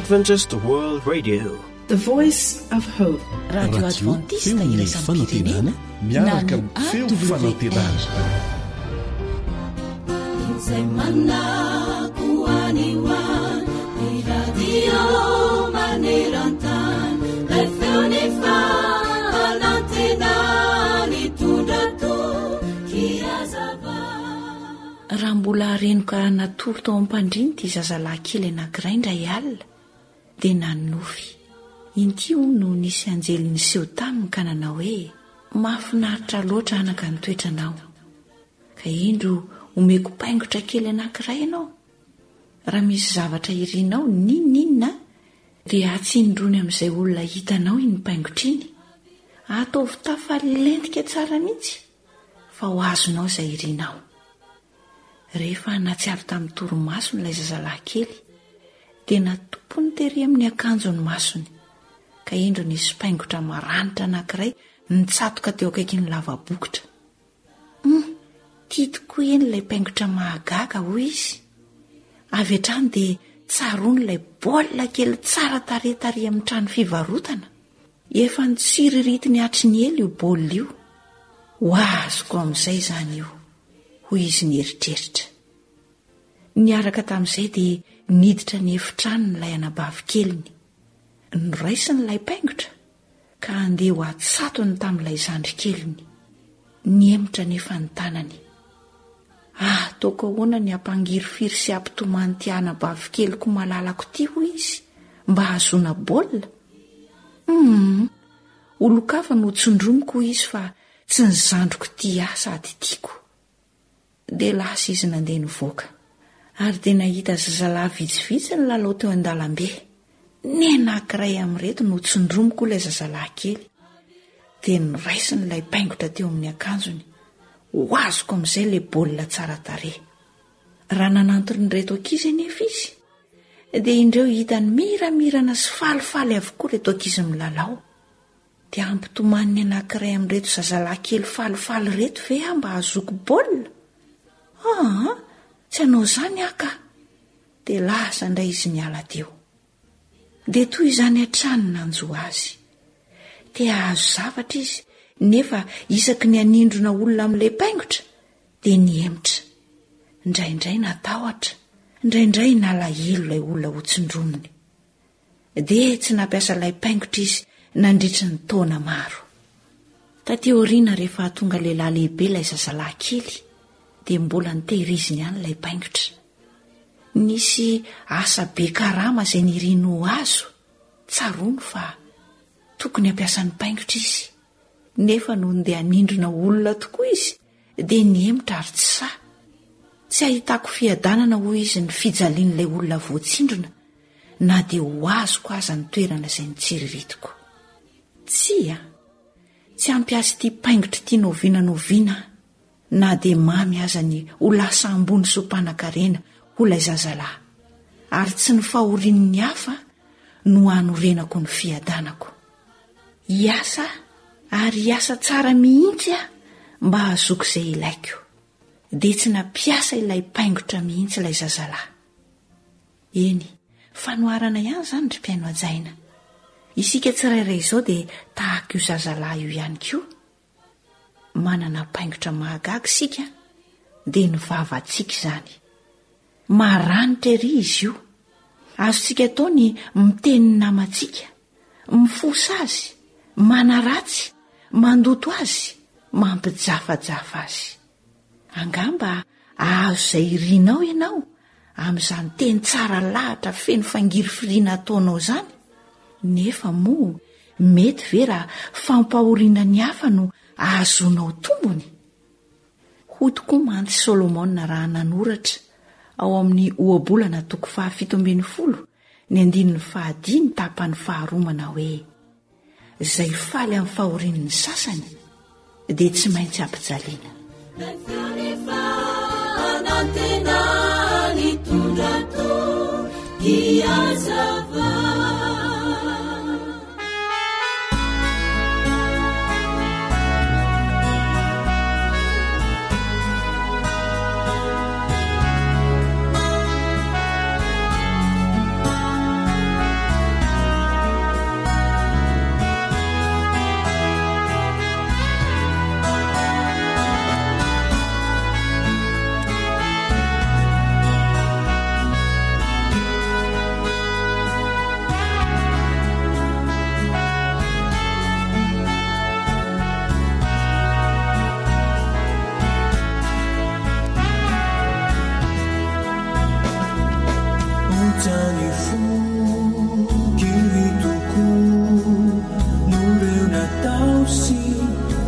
Adventist World Radio. The Voice of Hope. Radio Adventiste iraisam-pirenena miaraka amin'ny feo fanantenana. Izay manako any ho any, ny radio maneran-tany, ilay feon'ny fanantenana hitondra toky hazava. Raha mbola renoka natory tao am-pandriana ity zazalahy kely anankiray indray alina, dia nanonofy. Inty hono no nisy anjely niseho taminy ka nanao hoe, Mahafinaritra loatra anaka ny toetranao. Ka indro omeko paingotra kely anankiray ianao. Raha misy zavatra irinao n'inon'inona dia atsindrony amin'izay olona hitanao iny paingotra iny. Ataovy tafalentika tsara mihitsy fa ho azonao izay irinao. Rehefa nahatsiaro tamin'ny torimasony ilay zazalahy kely, dia natopony tery amin'ny akanjo ny masony, ka indro nisy paingotra maranitra anankiray nitsatoka teo akaikin'ny lava-bokotra. Hum, tia tokoa eny ilay paingotra mahagaga, hoy izy. Avy hatrany dia tsaroany ilay baolina kely tsara tarehy tary amin'ny trano fivarotana. Efa notsiriritiny hatry ny ela io baolina io. Ho azoko amin'izay izany io, hoy izy nieritreritra. Niaraka tamin'izay dia niditra ny efitranony ilay anabavy keliny. Noraisiny ilay paingotra ka handeha ho atsatony tamin'ilay zandry keliny. Nihemotra anefa ny tanany. Ah, ataoko ahoana ny hampangirifiry sy hampitomany ity anabavy keliko malalako ity, hoy izy, mba hahazoana baolina? Humm, olon-kafa no tsindromiko, hoy izy, fa tsy ny zandriko tia ahy sady tiako. Dia lasa izy nandeha nivoaka, ary dia nahita zazalahy vitsivitsy nilalao teo an-dalambe. Ny anankiray amin'ireto no tsindromiko ilay zazalahy kely. Dia noraisiny ilay paingotra teo amin'ny akanjony. Ho azoko amin'izay ilay baolina tsara tarehy. Raha nanantona ireto ankizy anefa izy, dia indreo hitany miramirana sy falifaly avokoa ireto ankizy milalao. Dia hampitomany ny anankiray amin'ireto zazalahy kely falifaly ireto ve aho mba hahazoako baolina? Aa, tsy hanao izany aho ka! Dia lasa indray izy niala teo. Dia toy izany hatrany ny nanjo azy. Te hahazo zavatra izy, nefa isaky ny hanindrona olona amin'ilay paingotra, dia nihemotra. Indraindray natahotra, indraindray nalahelo ilay olona hotsindrominy. Dia tsy nampiasa ilay paingotra izy nandritry ny taona maro. Taty aoriana rehefa tonga lehilahy lehibe ilay zazalahy kely dia mbola notehiriziny ihany ilay paingotra. Nisy asa be karama izay niriny ho azo, tsaroany fa tokony hampiasa ny paingotra izy. Nefa nony dia hanindrona olona tokoa izy dia nihemotra ary tsy sahy. Tsy ahitako fiadanana hoy izy ny fijalian'ilay olona voatsindrona na dia ho azoko aza ny toerana izay nitsiriritiko. Tsia, tsy hampiasa ity paingotra ity n'oviana n'oviana aho, na dia mamy aza ny ho lasa ambony sy ho mpanankarena ho ilay zazalahy, ary tsy ny fahorian'ny hafa no hanorenako ny fiadanako. Hiasa aho, ary hiasa tsara mihitsy aho mba hahazoako izay ilaiko. Dia tsy nampiasa ilay paingotra mihitsy ilay zazalahy. Eny, fanoharana ihany izany ry mpihaino hajaina. Isika tsirairay izao dia tahaka io zazalahy io ihany koa. Manana paingotra mahagaga isika, dia ny vavantsika izany. Maranitra ery izy io. Azontsika atao ny miteny ny namantsika, mifosa azy, manaratsy, mandoto azy, mampijafajafa azy. Angamba hahazo izay irinao ianao amin'izany teny tsara lahatra feno fangirifiriana ataonao izany, nefa moa mety ve raha fampahoriana ny hafa no ahazoanao tombony? Hoy tokoa mantsy Solomona raha nanoratra ao amin'ny Ohabolana toko fahafito ambin'ny folo ny andininy fahadimy tapany faharoa manao hoe, Izay faly amin'ny fahorian'ny sasany dia tsy maintsy ampijaliana.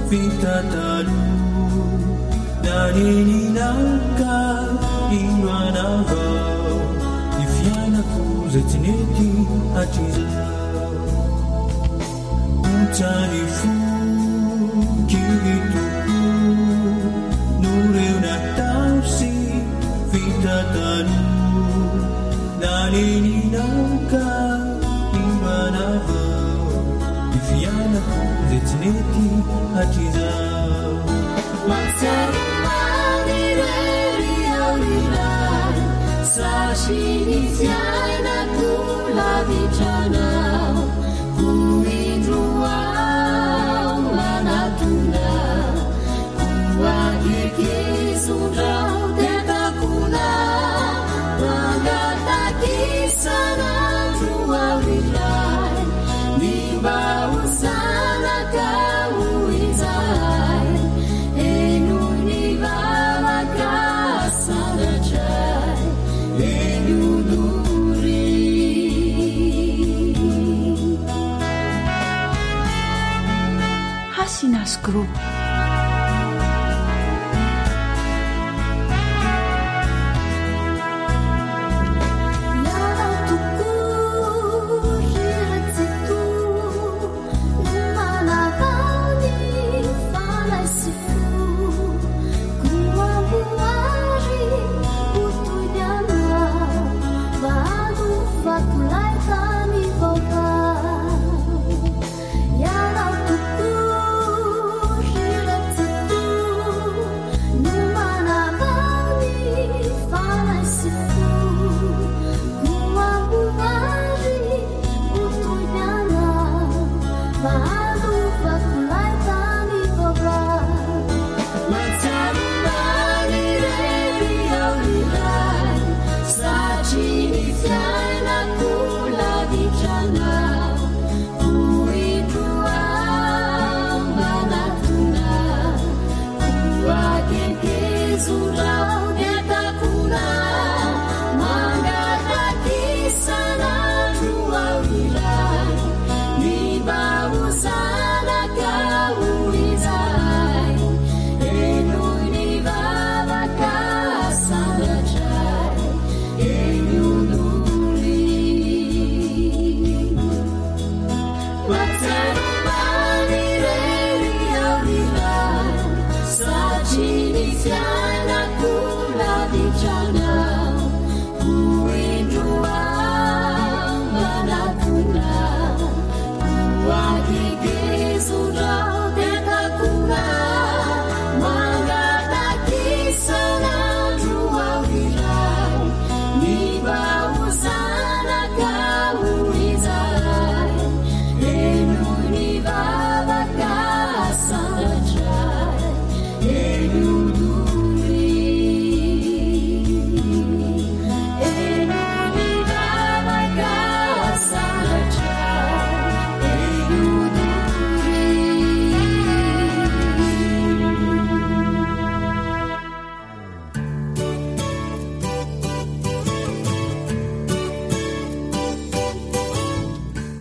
vita taloha Nanenina ka indro hanavao Ny fiainako izay tsy nety hatrizao Ontsa ny fo kivy tokoa Noho ireo natao sy vita taloha Nanenina ka indro hanavao Ny fiainako izay tsy nety hatrizao Mahatsiaro manirery aho ry Ray Satria ny fiainako lavitra anao Koa indro aho manatona Koa ankehitriny dia takona Mangataka isan'andro aho ry Ray Ny mba ho zanakao izahay Henoy ny vavaka asandratra Hasinas Group.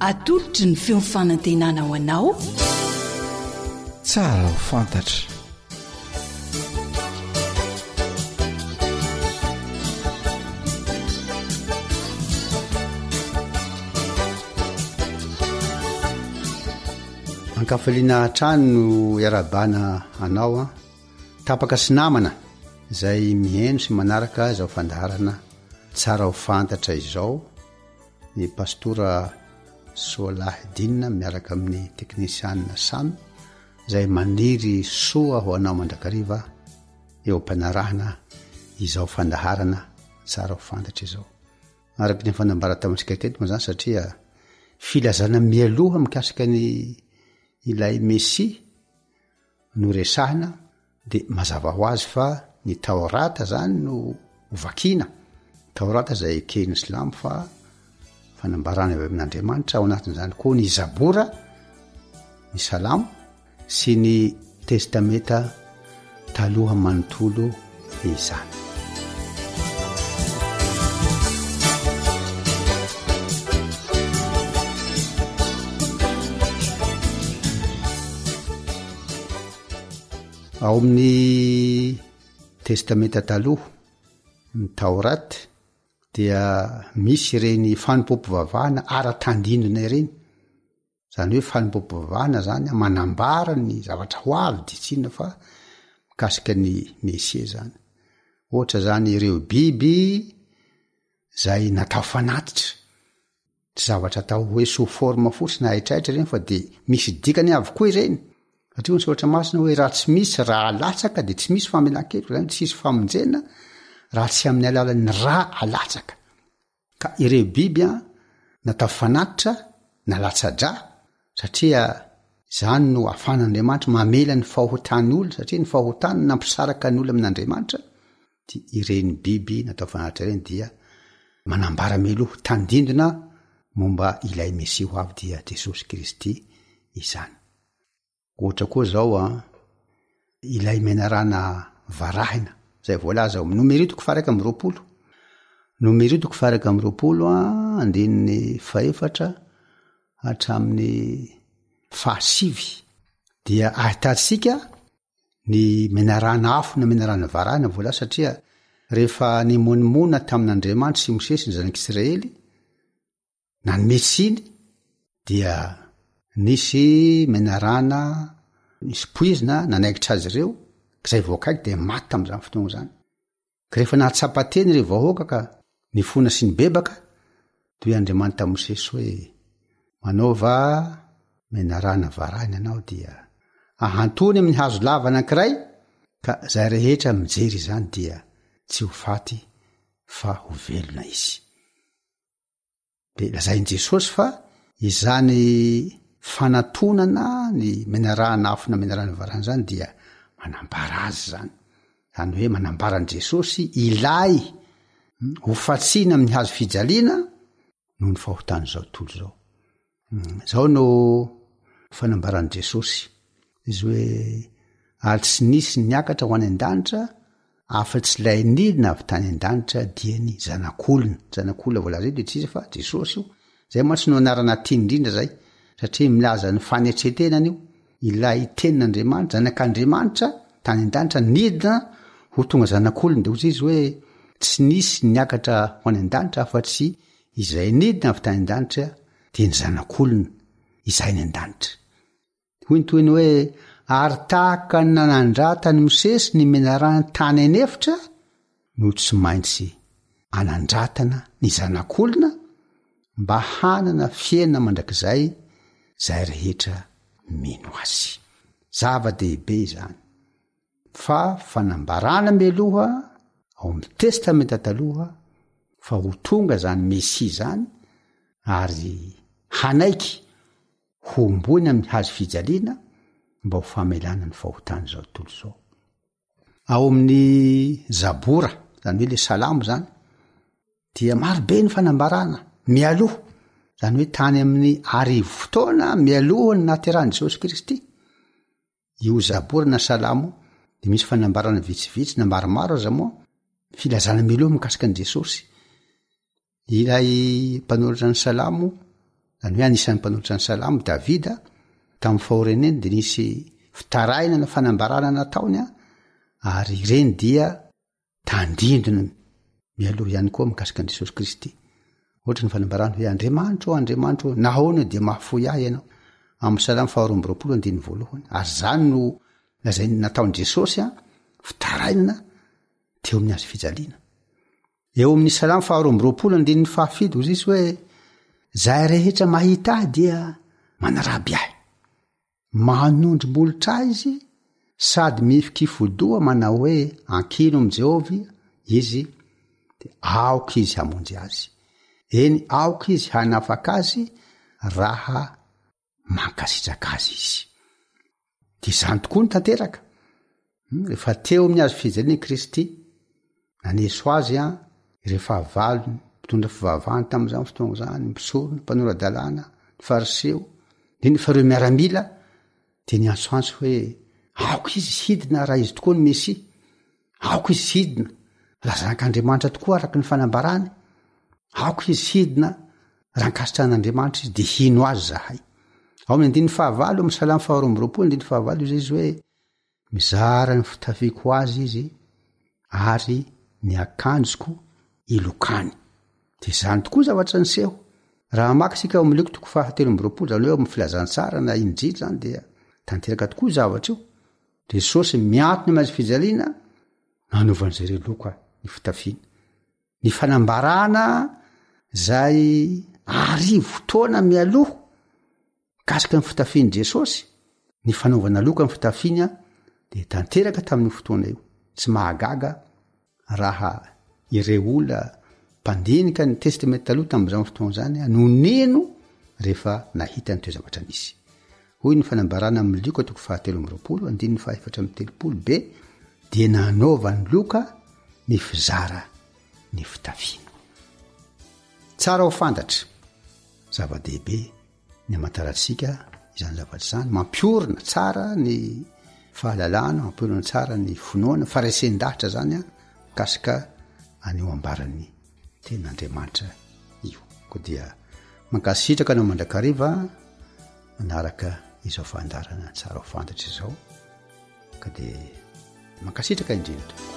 Atolotry ny feo fanantenana ho anao. Tsara ho fantatra. Ankafaliana hatrany no iarahabana anao an, tapaka sy namana izay mihaino sy manaraka izao fandaharana tsara ho fantatra izao, ny pastora Soalahidina miaraka amin'ny teknisianina Samy izay maniry soa ho anao mandrakariva eo am-panarahana izao fandaharana tsara ho fantatra izao. Araka ny efa nambara tamintsika teto moa izany satria filazana mialoha mikasika ny ilay Mesia no resahina dia mazava ho azy fa ny Taorata zany no hovakiana, Taorata izay eken'ny silamo fa fanambarana avy amin'Andriamanitra, ao anatin'izany koa ny Zabora, ny Salamo sy ny Testamenta taloha manontolo izany. Ao amin'ny Testamenta Taloha, ny Taurat, dia misy ireny fanompoam-pivavahana ara-tandindona ireny. Izany hoe fanompoam-pivavahana zany manambara ny zavatra ho avy dia tsy inona fa mikasika ny Mesia zany. Ohatra zany ireo biby izay natao fanatitra, tsy zavatra atao hoe sous forme fotsiny haitraitra ireny fa dia misy dikany avokoa ireny. Satria hoy ny soratra masina hoe raha tsy misy rà alatsaka dia tsy misy famelan-keloka, izany hoe tsy hisy famonjena raha tsy amin'ny alalan'ny rà alatsaka. Ka ireo biby an, natao fanatitra na latsa-drà, satria izany no ahafahan'Andriamanitra mamela ny fahotan'ny olona, satria ny fahotana no nampisaraka ny olona amin'Andriamanitra, dia ireny biby natao fanatitra ireny dia manambara mialoha tandindona momba ilay Mesia ho avy dia Jesosy Kristy izany. Ohatra koa izao an, ilay menarana varahina izay voalaza ao amin'ny Nomery toko faha-21. Nomery toko faha-21 an, andininy fahefatra hatramin'ny fahasivy dia ahitantsika ny menarana afo na menarana varahina voalaza satria rehefa nimonomona tamin'Andriamanitra sy Mosesy ny zanak'Israely Nanome tsiny dia nisy menarana nisy poizina nanaikitra azy ireo, izay voakaiky dia maty tamin'izany fotoana izany. Ka rehefa nahatsapa tena ireo vahoaka ka nifona sy nibebaka, dia hoy Andriamanitra tamin'i Mosesy hoe, Manaova menarana varahina ianao dia ahantony amin'ny hazo lava anankiray, ka izay rehetra mijery izany dia tsy ho faty fa ho velona izy. Dia lazain'i Jesosy fa izany fanatonana ny menarahana afo na menarahana varahana izany dia manambara azy izany. Izany hoe manambara an'i Jesosy ilay ho fatsiana amin'ny hazo fijaliana noho ny fahotan'izao tontolo izao. Izao no fanambaran'i Jesosy. Izy hoe ary tsy nisy niakatra ho any an-danitra afa-tsy ilay nidina avy tany an-danitra dia ny Zanak'olona. Zanak'olona voalaza eto dia tsy iza fa Jesosy io. Izay mantsy no anarana tiany indrindra izay, satria milaza ny fanetren-tenany io, ilay tenin'Andriamanitra, Zanak'Andriamanitra tany an-danitra nidina ho tonga Zanak'olona. Dia hoy izy hoe tsy nisy niakatra ho any an-danitra afa-tsy Izay nidina avy tany an-danitra dia ny Zanak'olona izay any an-danitra. Hoy ny tohiny hoe, Ary tahaka ny nanandratan'i Mosesy ny menarana tany an'efitra no tsy maintsy anandratana ny Zanak'olona mba hanana fiainana mandrakizay izay rehetra mino Azy. Zava-dehibe izany. Fa fanambarana mialoha ao amin'ny Testamenta Taloha fa ho tonga izany Mesia izany ary hanaiky hohomboina amin'ny hazo fijaliana mba ho famelana ny fahotan'izao tontolo izao. Ao amin'ny Zabora, izany hoe le Salamo izany, dia maro be ny fanambarana mialoha, izany hoe tany amin'ny arivotaona mialohan'ny nahaterahan'i Jesosy Kristy. Io Zabora na Salamo dia misy fanambarana vitsivitsy na maromaro aza moa, filazana mialoha mikasika an'i Jesosy. Ilay mpanoratra ny Salamo, izany hoe anisan'ny mpanoratra ny Salamo, Davida, tamin'ny fahorianeny dia nisy fitarainana, fanambarana nataony, ary ireny dia tandindona mialoha ihany koa mikasika an'i Jesosy Kristy. Ohatra ny fanambarany hoe Andriamanitro ô, Andriamanitro ô, nahoana dia mahafoy ahy ianao? Amin'ny Salamo faharoa amby roapolo andininy voalohany. Ary izany no lazainy nataon'i Jesosy an, fitarainana teo amin'ny hazo fijaliana. Eo amin'ny Salamo faharoa amby roapolo andininy fahafito hoy izy hoe Izay rehetra mahita ahy dia manaraby ahy. Manondro molotra ahy izy sady mihifikifi-doha manao hoe, Ankino amin'i Jehovah izy, dia aoka izy hamonjy azy. Eny, aoka izy hanafaka azy raha mankasitraka azy izy. Dia izany tokoa no tanteraka. Rehefa teo amin'ny hazo fijaliana i Kristy, naneso azy an, ireo fahavalony, mpitondra fivavahana tamin'izany fotoana izany, ny mpisorona, mpanora-dalàna, ny fariseo, indrindra fa ireo miaramila, dia niantsoantso hoe, aoka izy hidina raha izy tokoa ny Mesia, aoka izy hidina, raha zanak'Andriamanitra tokoa araka ny fanambarany, aoka izy hidina raha ankasitrahan'Andriamanitra izy dia hino azy zahay. Ao amin'ny andininy fahavalo, amin'ny salamo faharoa amby roapolo andininy fahavalo izay izy hoe, Mizara ny fitafiako ho azy izy ary ny akanjoko ilokany. Dia izany tokoa ny zavatra niseho. Raha hamaky isika ao amin'ny Lioka toko faha 23, izany hoe ao amin'ny filazantsara na Injily izany dia tanteraka tokoa io zavatra io. Jesosy miantona amin'ny hazo fijaliana, nanaovan'izy ireo loka ny fitafiana. Ny fanambarana izay arivo taona mialoha mikasika ny fitafian'i Jesosy, ny fanaovana loka ny fitafiany dia tanteraka tamin'io fotoana io. Tsy mahagaga raha ireo olona mpandinika ny Testamenta Taloha tamin'izany fotoana izany no nino rehefa nahita ny toe-zavatra nisy. Hoy ny fanambarana amin'ny Lioka toko fahatelo amby roapolo andininy faha-34 be dia nanaovan'i Lioka ny fizara ny fitafiana. Tsara ho fantatra, zava-dehibe ny hamantarantsika izany zavatra izany, mampiorina tsara ny fahalalana, mampiorina tsara ny finoana, faharesen-dahatra izany an, mikasika an'io ambaran'ny tenin'Andriamanitra io. Koa dia mankasitraka anao mandrakariva manaraka izao fandaharana tsara ho fantatra izao. Ka dia mankasitraka indrindra tompoko.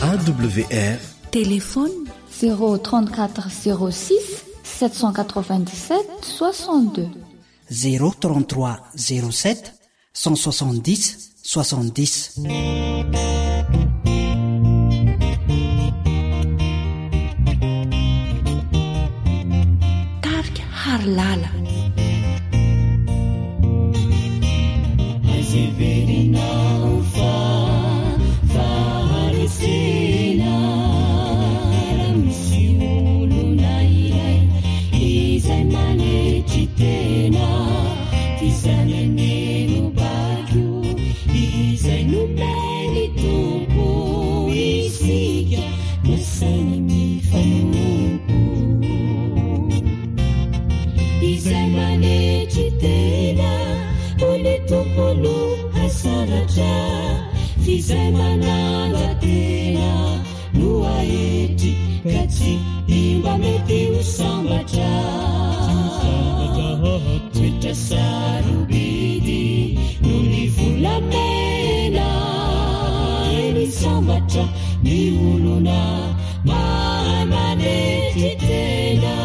AWR. Téléphone 0 34 06 797 62. 0 33 07 170 70. Tarika Harilala. Aiza heverinao fa faharesena raha misy olona iray izay manetry tena? Izany anie no baiko izay nomen'ny Tompo isika nasainy mifanompo. Izay manetry tena hoy ny Tompo no hasandratra, f'izay manandra-tena no aetry ka tsy mba mety ho sambatra. Toetra sarobidy noho ny volamena, eny sambatra ny olona mahay manetry tena.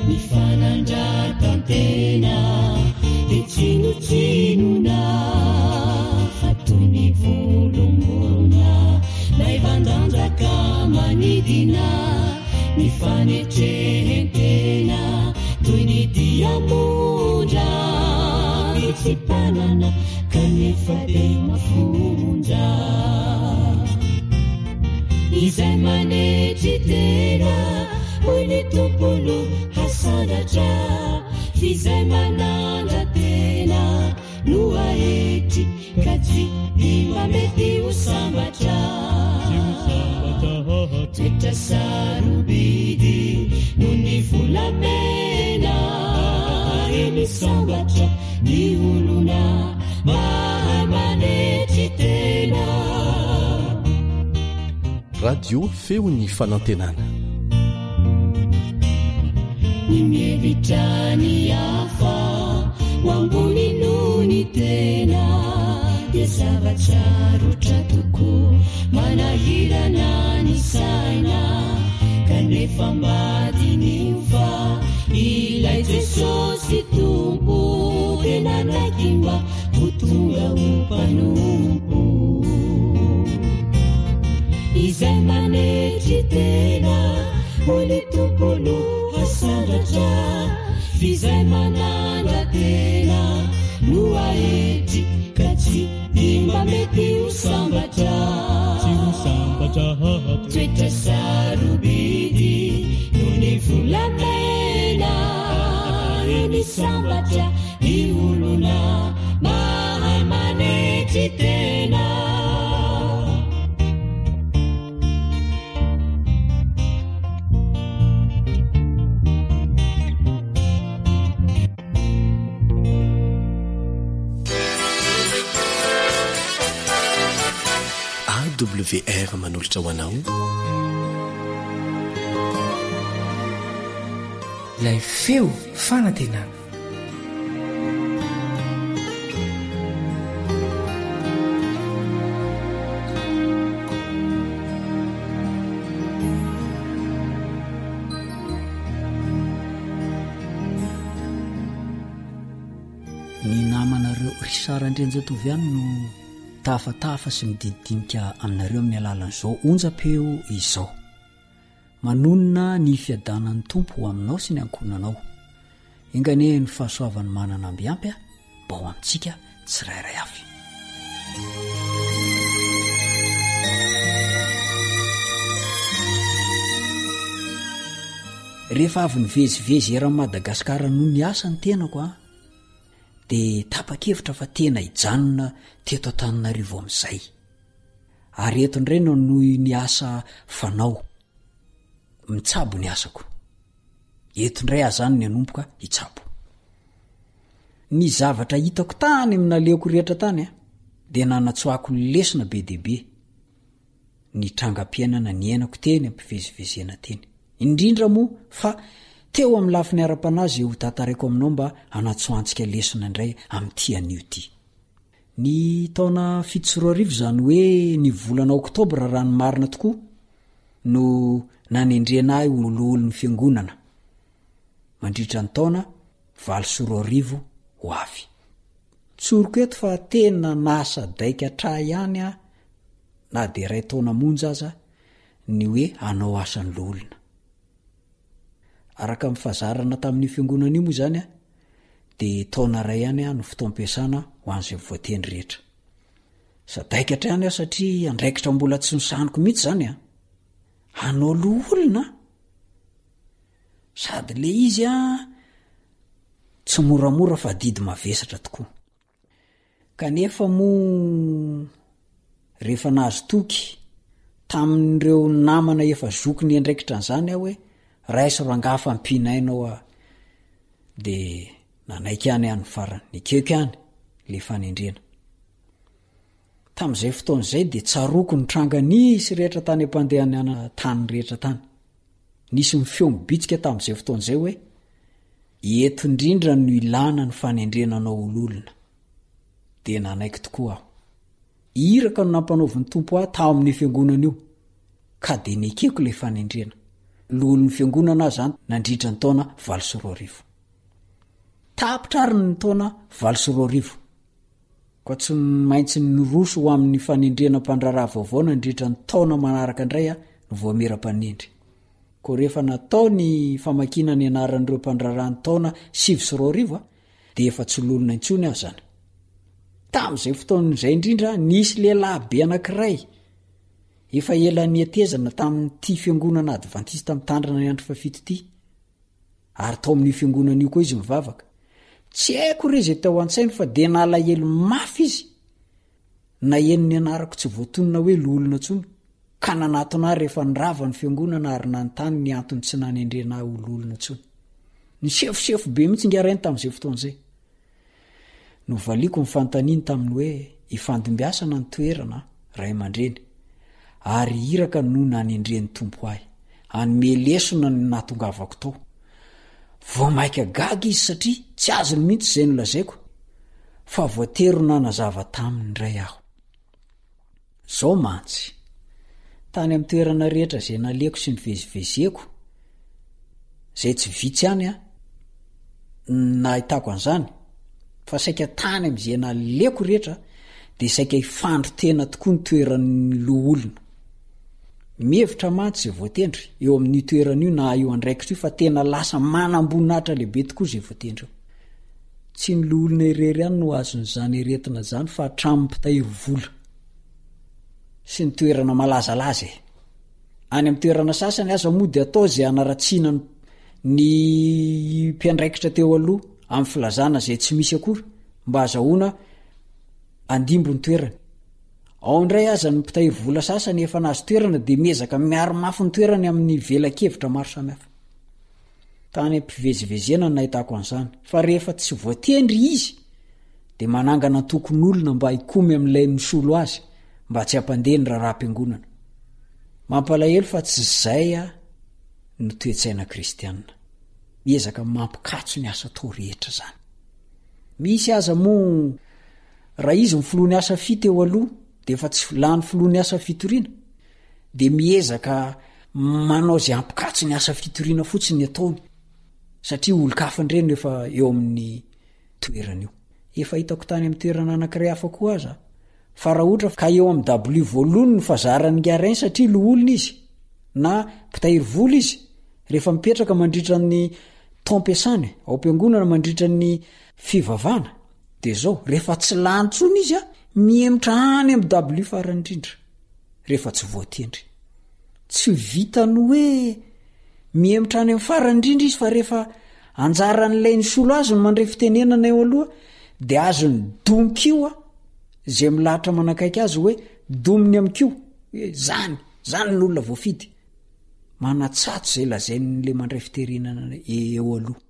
Ny fanandratan-tena dia tsinontsinona fa toy ny volom-borona maivan-danja ka manidina. Ny fanetren-tena toy ny diamondra mitsipanana kanefa dia mafonja. Izay manetry tena, hoy ny Tompo no hasandratra, f'izay manandra-tena no aetry ka tsy mba mety ho sambatra. Toetra sarobidy noho ny volamena, eny sambatra ny olona mahay manetry tena. Radio Feon'ny Fanantenana. Ny mihevitra ny hafa ho ambony noho ny tena dia zava-tsarotra tokoa, manahirana ny saina, kanefa mba diniho fa ilay Jesosy Tompo dia nanaiky mba ho tonga ho mpanompo. Izay manetry tena, hoy ny Tompo no hasandratra, f'izay manandra-tena no aetry ka tsy mba mety ho sambatra. Tsy ho sambatra. Toetra sarobidy noho ny volamena, eny sambatra Ny olona mahay manetry tena. AWR manolotra ho anao. Ilay feo fanantenana. Ny namanareo Richard Andrianjatovo ihany no tafatafa sy midididinika aminareo amin'ny alalan'izao onjam-peo izao. Manonona ny fiadanan'ny Tompo ho aminao sy ny ankohonanao. Enga anie ny fahasoavany manana amby ampy mba ho amintsika tsirairay avy. Rehefa avy nivezivezy eran'i Madagasikara noho ny asa ny tenako an, dia tapa-kevitra fa tena hijanona teto Antananarivo amin'izay. Ary eto indray no hanohy ny asa fanao. Mitsabo ny asako. Eto indray aho zany ny hanomboka hitsabo. Ny zavatra hitako tany amin'ny nalehako rehetra tany an, dia nanatsoahako lesona be dia be ny trangam-piainana niainako teny am-pivezivezena teny. Indrindra moa fa teo amin'ny lafiny ara-panahy izay hotantaraiko aminao mba hanatsoahantsika lesona indray amin'ity anio ity. Ny taona 2007, izany hoe ny volana oktobra raha ny marina tokoa, no nanendrena ahy ho loholon'ny fiangonana mandritra ny taona 2008 ho avy. Tsoriko eto fa tena nahasadaikatra ahy ihany aho na dia iray taona monja aza ny hoe hanao asan'ny loholona. Araka ny fahazarana tamin'io fiangonana io moa izany dia taona iray ihany no fotoam-piasana ho an'izay voatendry rehetra. Sadaikatra ihany aho satria andraikitra mbola tsy nosahaniko mihitsy izany an! Hanao loholona an! Sady le izy an, tsy moramora fa adidy mavesatra tokoa. Kanefa moa rehefa nahazo toky tamin'ireo namana efa zoky niandraikitra an'izany aho hoe raiso rangaha fa ampiana aina aho de nanaiky ihany aho ny farany, nekeko ihany le fanendrena. Tamin'izay fotoana izay dia tsaroako ny tranga nisy rehetra tany am-pandehanana tany rehetra tany. Nisy ny feo mibitsika tamin'izay fotoana izay hoe, Eto indrindra no ilana ny fanendrena anao ho loholona. Dia nanaiky tokoa aho. Iraka no nampanaovin'ny Tompo ahy tao amin'io fiangonana io, ka dia nekeko ilay fanendrena. Loholon'ny fiangonana aho izany nandritra ny taona 2008. Tapitra ary ny taona 2008. Koa tsy maintsy niroso ho amin'ny fanendrena mpandraharaha vaovao nandritra ny taona manaraka indray ny voamera mpanendry. Koa rehefa natao ny famakiana ny anaran'ireo mpandraharaha ny taona 2009 dia efa tsy lolona intsony aho izany. Tamin'izay fotoana izay indrindra nisy lehilahy be anankiray efa ela nihetezana tamin'ity fiangonana advantista mitandrina ny andro fahafito ity. Ary tao amin'io fiangonana io koa izy mivavaka. Tsy haiko re izay tao an-tsainy fa dia nalahelo mafy izy naheno ny anarako tsy voatonona hoe loholona intsony, ka nanatona ahy rehefa nirava ny fiangonana ary nanontany ny antony tsy nanendrena ahy ho loholona intsony. Nisefosefo be mihitsy ingahy rainy tamin'izay fotoana izay. Novaliako ny fanontaniany tamin'ny hoe ifandimbiasana ny toerana, ray aman-dreny, ary iraka no nanendren'ny Tompo ahy. Hanome lesona ny nahatongavako tao. Vao mainka gaga izy satria tsy azony mihitsy izay nolazaiko, fa voatery ho nanazava taminy indray aho. Izao mantsy, tany amin'ny toerana rehetra izay nalehako sy nivezivezeko, izay tsy vitsy ihany an, nahitako an'izany, fa saika tany amin'izay nalehako rehetra dia saika hifandro tena tokoa ny toeran'ny loholona. Mihevitra mantsy izay voatendry eo amin'io toerana io na io andraikitra io fa tena lasa manamboninahitra lehibe tokoa izay voatendry eo. Tsy ny loholona irery ihany no azon'izany aretina izany fa hatramin'ny mpitahiry vola sy ny toerana malazalaza e. Any amin'ny toerana sasany aza moa dia atao izay hanaratsiana ny mpiandraikitra teo aloha amin'ny filazana izay tsy misy akory mba hazahoana andimby ny toerany. Ao indray aza ny mpitahiry vola sasany efa nahazo toerana dia miezaka miaro mafy ny toerany amin'ny velakevitra maro samihafa. Tany am-pivezivezena no nahitako an'izany, fa rehefa tsy voatendry izy dia manangana antokon'olona mba hikomy amin'ilay misolo azy mba tsy hampandeha ny raharaham-piangonana. Mampalahelo fa tsy izay no toe-tsaina kristiana. Miezaka mampikatso ny asa atao rehetra zany. Misy aza moa raha izy ny filohan'ny asa fi teo aloha de efa tsy lany filohan'ny asa fitoriana de miezaka manao zay hampikatso ny asa fitoriana fotsiny ny ataony satria olon-kafa indray no efa eo amin'ny toerana io. Efa hitako tany amin'ny toerana anankiray hafa koa aza fa raha ohatra ka eo amin'ny dabilio voalohany no fazaran'ny Ngarain satria loholona izy na mpitahiry vola izy rehefa mipetraka mandritra ny taom-piasany ao am-piangonana mandritra ny fivavahana de zao rehefa tsy lany intsony izy a mihemotra any amin'ny dabilio farany indrindra rehefa tsy voatendry. Tsy vitan'ny hoe mihemotra any amin'ny farany indrindra izy fa rehefa anjaran'ilay nisolo azy no mandray fitenenana eo aloha dia azony donky io izay milahatra manakaiky azy hoe dominy amin'ny kiho hoe zany, zany ny olona voafidy. Manatsatso izay lazain'ilay mandray fitenenana eo aloha.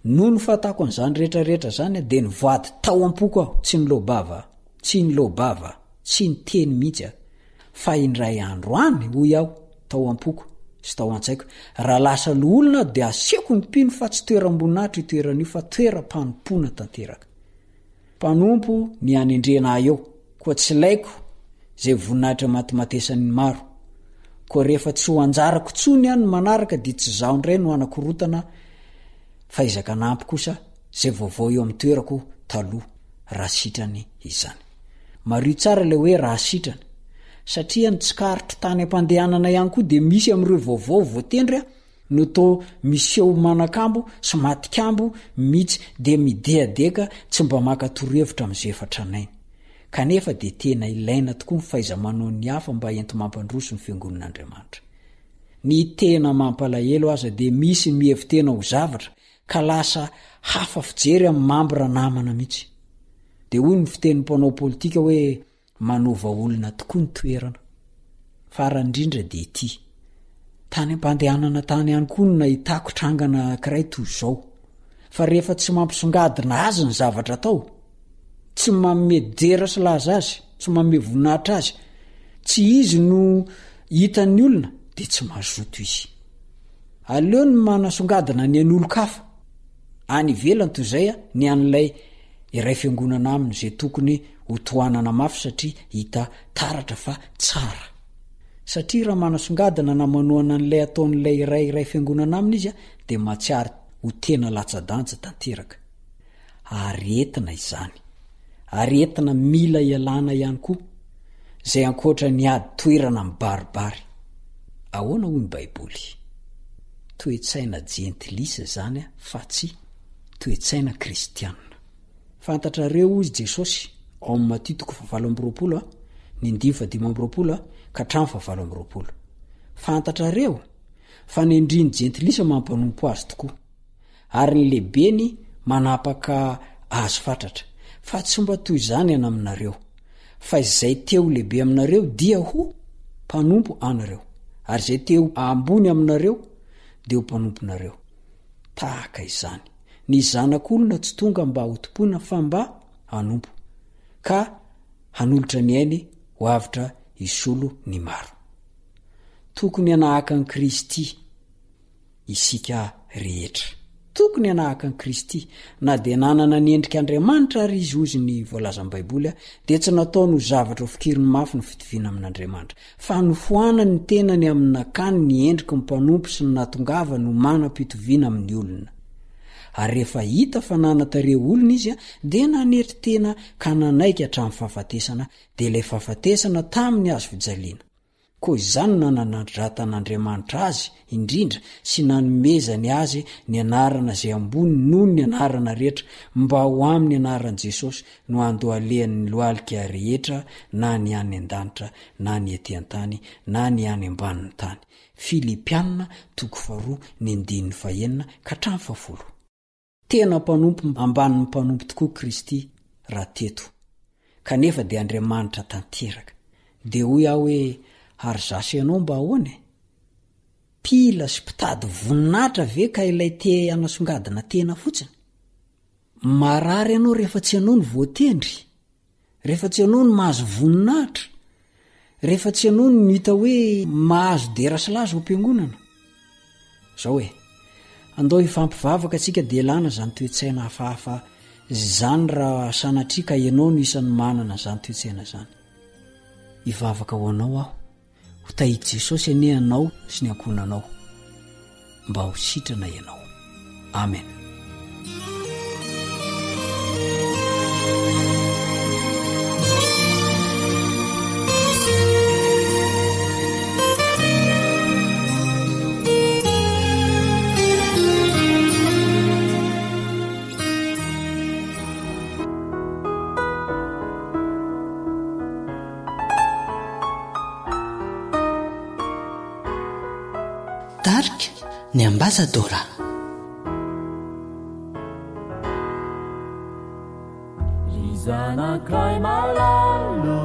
Noho ny fahatako an'izany rehetra rehetra izany dia nivoady tao am-poko aho, tsy niloa-bava, tsy niloa-bava, tsy niteny mihitsy aho. Fa indray andro any, hoy aho, tao am-poko sy tao an-tsaiko, raha lasa loholona aho dia asehoko ny mpino fa tsy toeram-boninahitra io toerana io fa toeram-panompoana tanteraka. Mpanompo ny hanendrena ahy eo, koa tsy ilaiko izay voninahitra matimatesan'ny maro. Koa rehefa tsy ho anjarako intsony aho ny manaraka dia tsy izaho indray no hanakorotana fa ezaka hanampy kosa izay vaovao eo amin'ny toerako taloha, raha sitrany izany. Mariho tsara ilay hoe raha sitrany, satria ny tsikaritro tany am-pandehanana ihany koa dia misy amin'ireo vaovao voatendry aho no toa miseho manakambo sy matikambo mitsy dia midehadeka tsy mba maka torohevitra amin'izay efa tranainy. Kanefa dia tena ilaina tokoa ny fahaiza-manao ny hafa mba enti-mampandroso ny fiangonan'Andriamanitra. Ny tena mampalahelo aza dia misy ny mihevi-tena ho zavatra ka lasa hafa fijery amin'ny mambra namana mihitsy. Dia hoy ny fitenin'ny mpanao politika hoe Manova olona tokoa ny toerana. Farany indrindra dia ity. Tany am-pandehanana tany ihany koa no nahitako trangana anankiray toy izao. Fa rehefa tsy mampisongadina azy ny zavatra atao, tsy manome dera sy laza azy, tsy manome voninahitra azy, tsy izy no hitan'ny olona, dia tsy mazoto izy. Aleony manasongadina ny an'olon-kafa. Any ivelany toy izay ny an'ilay iray fiangonana aminy izay tokony ho tohanana mafy satria hita taratra fa tsara. Satria raha manasongadina na manohana an'ilay ataon'ilay iray iray fiangonana aminy izy dia mahatsiaro ho tena latsa-danja tanteraka. Aretina izany. Aretina mila ialana ihany koa, izay ankoatra ny ady toerana mibaribary. Ahoana hoy ny Baiboly? Toe-tsaina jentilisa izany fa tsy toe-tsaina kristiana. Fantatrareo hoy Jesosy ao amin'ny Matio toko fahavalo amby 20 ny andininy fahadimy amby 20 ka hatramin'ny fahavalo amby 20. Fantatrareo fa ny andrin'ny jentilisa mampanompo azy tokoa, ary ny lehibeny manapaka azy fatratra. Fa tsy mba toy izany an aminareo. Fa izay te ho lehibe aminareo dia ho mpanompo anareo, ary izay te ho ambony aminareo dia ho mpanomponareo. Tahaka izany. Ny Zanak'olona tsy tonga mba hotompoina fa mba hanompo, ka hanolotra ny ainy ho avotra hisolo ny maro. Tokony hanahaka an'i Kristy. isika rehetra. Tokony hanahaka an'i Kristy. Na dia nanana ny endrik'Andriamanitra àry izy, hozy ny voalazan'ny Baiboly, dia tsy nataony ho zavatra hofikiriny mafy ny fitoviana amin'Andriamanitra, fa nofoanany ny tenany amin'ny nakany ny endriky ny mpanompo sy ny nahatongavany ho manam-pitoviana amin'ny olona. Ary rehefa hita fa nanan-tarehy olona izy, dia nanetry tena ka nanaiky hatramin'ny fahafatesana, dia ilay fahafatesana tamin'ny hazo fijaliana. Koa izany no nanandratan'Andriamanitra azy indrindra sy nanomezany azy ny anarana izay ambony noho ny anarana rehetra, mba ho amin'ny anaran'i Jesosy no handohalehan'ny lohalika rehetra na ny any an-danitra na ny ety an-tany na ny any ambanin'ny tany. Filipiana toko faharoa ny andininy fahenina ka hatramin'ny fahafolo. Tena mpanompo ambanin'ny mpanompo tokoa Kristy raha teto. Kanefa dia Andriamanitra tanteraka. Dia hoy aho hoe ary za sy ianao mba ahoana e? Mpila sy mpitady voninahitra ve ka ilay te hanasongadina tena fotsiny? Marary ianao rehefa tsy ianao no voatendry? Rehefa tsy ianao no mahazo voninahitra? Rehefa tsy ianao no hita hoe mahazo dera sy laza ao am-piangonana? Zao e! Andao hifampivavaka tsika dia elana izany toe-tsaina hafahafa izany raha sanatria ka ianao no isan'ny manana izany toe-tsaina izany. Hivavaka ho anao aho. Ho tahian'i Jesosy anie ianao sy ny ankohonanao. Mba ho sitrana ianao. Amen. Tarika ny Ambasadora. Ry zanakay malala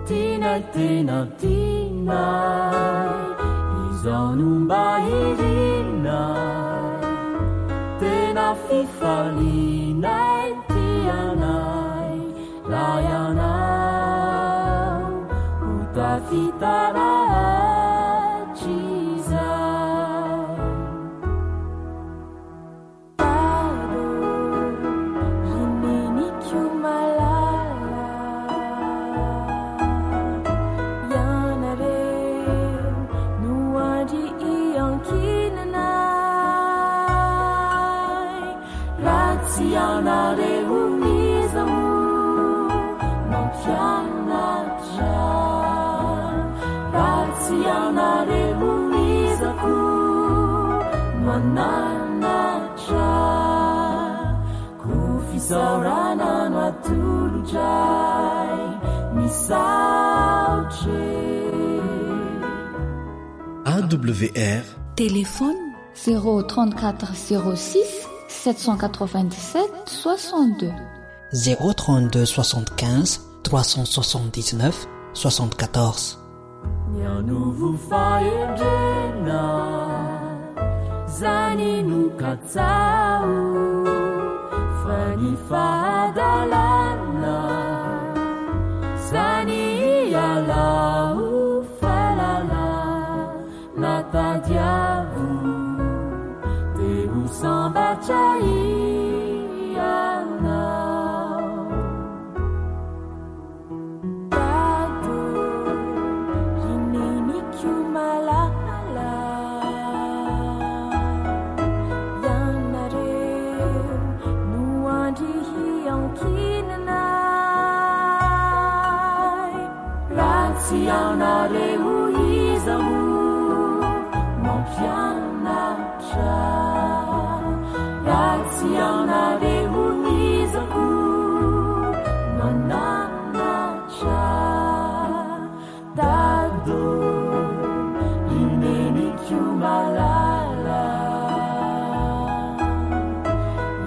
Tianay tena tianay Izao no mba irinay Tena fifalianay Tianay Raha ianao ho tafita rahatrizay. Dada ô, ry neniko malala, ianareo no andry iankinanay. Raha tsy ianareo iza moa mampianatra? Raha tsy ianareo iza koa no hananatra? Koa fisaorana no atolotray, misaotra e. AWR. Téléphone. 034 06 797 62. 032 75 379 74. Ny hanovo fahendrena, zany no katsaho, fa ny fahadalana, zany ialao fahalalana. Na tadiavo te ho sambatra ianao. Dada ô, ry neniko malala, ianareo no andry hiankinanay. Raha tsy ianareo iza moa mampianatra? Raha tsy ianareo iza koa mananatra? Dada ô, ry neniko malala,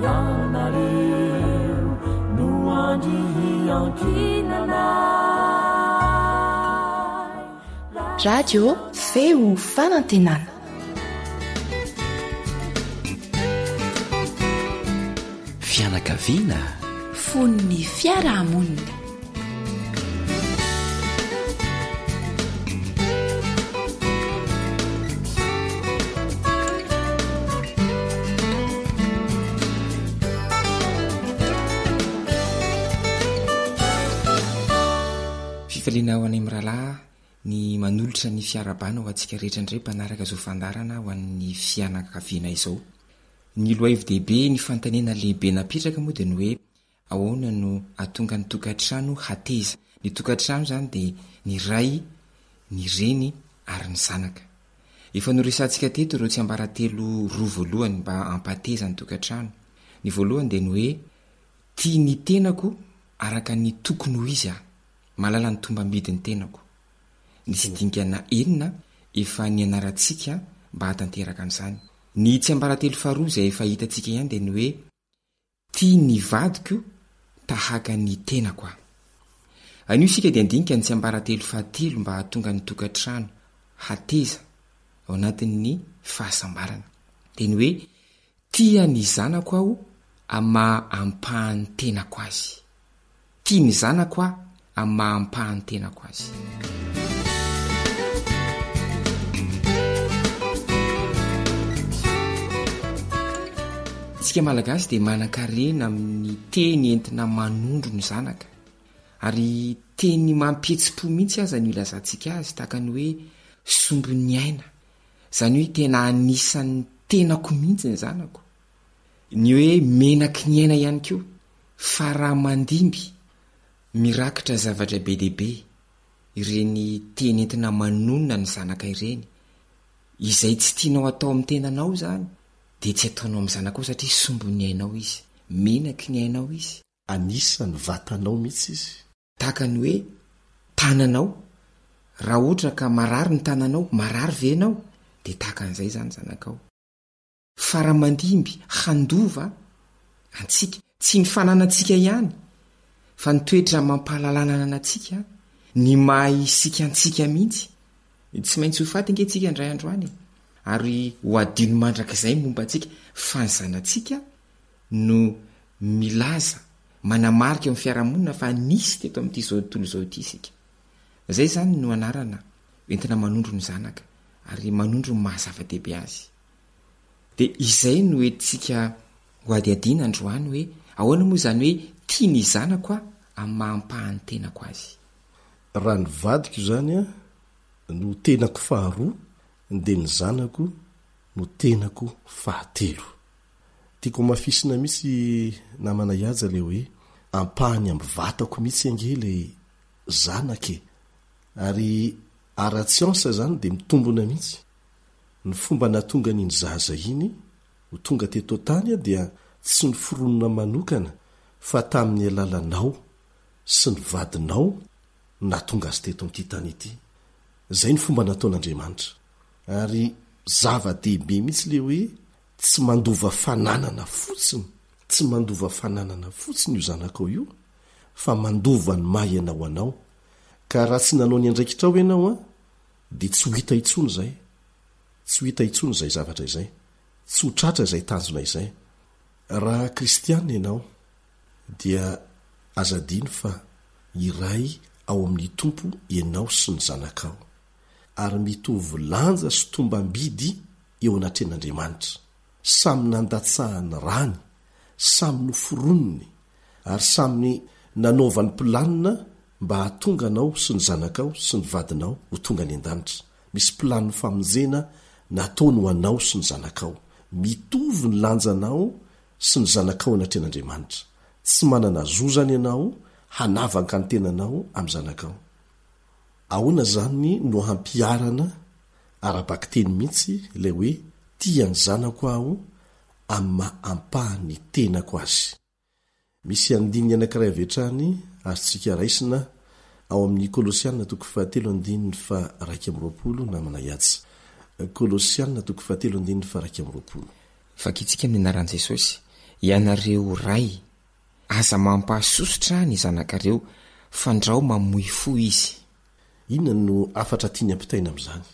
ianareo no andry hiankinanay. Radio Feo Fanantenana. Fianakaviana. Fon'ny fiarahamonina. Fifaliana ho anay mirahalahy ny manolotra ny fiarahabana ho antsika rehetra indray mpanaraka izao fandaharana ho an'ny fianakaviana izao. Ny lohahevi-dehibe, ny fanontaniana lehibe napetraka moa dia ny hoe Ahoana no hahatonga ny tokantrano hateza? Ny tokantrano izany dia ny ray, ny reny ary ny zanaka. Efa noresahantsika teto ireo tsiambaratelo roa voalohany mba hampateza ny tokantrano. Ny voalohany dia ny hoe tia ny tenako araka ny tokony ho izy aho, mahalala ny tombam-bidin'ny tenako. Nisy dingana enina efa nianarantsika mba hahatanteraka an'izany. Ny tsiambaratelo faharoa izay efa hitantsika ihany dia ny hoe Tia ny vadiko tahaka ny tenako aho. Anio isika dia handinika ny tsiambaratelo fahatelo mba hahatonga ny tokantrano hateza ao anatin'ny fahasambarana. Dia ny hoe tia ny zanako aho amin'ny maha ampahan'ny tenako azy. Tia ny zanako aho amin'ny maha ampahan'ny tenako azy. Isika Malagasy dia manan-karena amin'ny teny entina manondro ny zanaka. Ary teny mampihetsi-po mihitsy aza no ilazantsika azy, tahaka ny hoe sombin'ny aina. Izany hoe tena anisan'ny tenako mihitsy ny zanako. Ny hoe menaky ny aina ihany koa, fara mandimby, mirakitra zavatra be dia be ireny teny entina manonona ny zanaka ireny. Izay tsy tianao atao amin'ny tenanao izany dia tsy ataonao amin'ny zanakao satria sombin'ny ainao izy, menaky ny ainao izy. Anisan'ny vatanao mihitsy izy. Tahaka ny hoe tananao, raha ohatra ka marary ny tananao, marary ve ianao? Dia tahaka an'izay izany zanakao. Fara mandimby handova antsika, tsy ny fananantsika ihany, fa ny toetra amam-pahalalana ananantsika, ny maha isika antsika mihitsy. Tsy maintsy ho faty ange tsika indray andro any e! Ary ho adino mandrakizay ny momba antsika, fa ny zanatsika no milaza, manamarika eo amin'ny fiarahamonina fa nisy teto amin'ity izao tontolo izao ity isika. Izay izany no anarana entina manondro ny zanaka, ary manondro ny maha zava-dehibe azy. Dia izay no entintsika ho hadihadiana androany hoe ahoana moa izany hoe tia ny zanako aho amin'ny maha ampahan'ny tenako azy. Raha ny vadiko izany no tenako faharoa dia ny zanako no tenako fahatelo. Tiako hamafisina mihitsy namana Ihaja ilay hoe ampahany amin'ny vatako mihitsy ange ilay zanaka e! Ary ara-tsiansa izany dia mitombina mihitsy. Ny fomba nahatonga an'iny zaza iny ho tonga teto an-tany dia tsy noforonina manokana fa tamin'ny alalanao sy ny vadinao no nahatonga azy teto amin'ity tany ity. Izay ny fomba nataon'Andriamanitra. Ary zava-dehibe mihitsy ilay hoe tsy mandova fananana fotsiny, tsy mandova fananana fotsiny io zanakao io fa mandova ny maha ianao anao. Ka raha tsy nanao ny andraikitrao ianao an, dia tsy ho hita intsony izay, tsy ho hita intsony izay zavatra izay, tsy ho tratra izay tanjona izay. Raha kristiana ianao dia aza adino fa iray ao amin'ny Tompo ianao sy ny zanakao, ary mitovy lanja sy tombam-bidy eo anatrehan'Andriamanitra. Samy nandatsahan'ny rany, samy noforoniny, ary samy nanaovany planina mba hahatonga anao sy ny zanakao sy ny vadinao ho tonga any an-danitra. Misy planin'ny famonjena nataony ho anao sy ny zanakao. Mitovy ny lanjanao sy ny zanakao anatrehan'Andriamanitra. Tsy manana zo izany ianao hanavaka ny tenanao amin'ny zanakao. Ahoana izany no hampiharana ara-bakiteny mihitsy ilay hoe tia ny zanako aho amin'ny maha ampahan'ny tenako azy? Misy andininy anankiray avy hatrany azontsika raisina ao amin'ny Kolosiana toko fahatelo andininy faha-21, namana Yats. Kolosiana toko fahatelo andininy faha-21. Vakintsika amin'ny anaran'i Jesosy, Ianareo ray, aza mampahasosotra ny zanakareo, fandrao mamoy fo izy. Inona no hafatra tiany ampitaina amin'izany?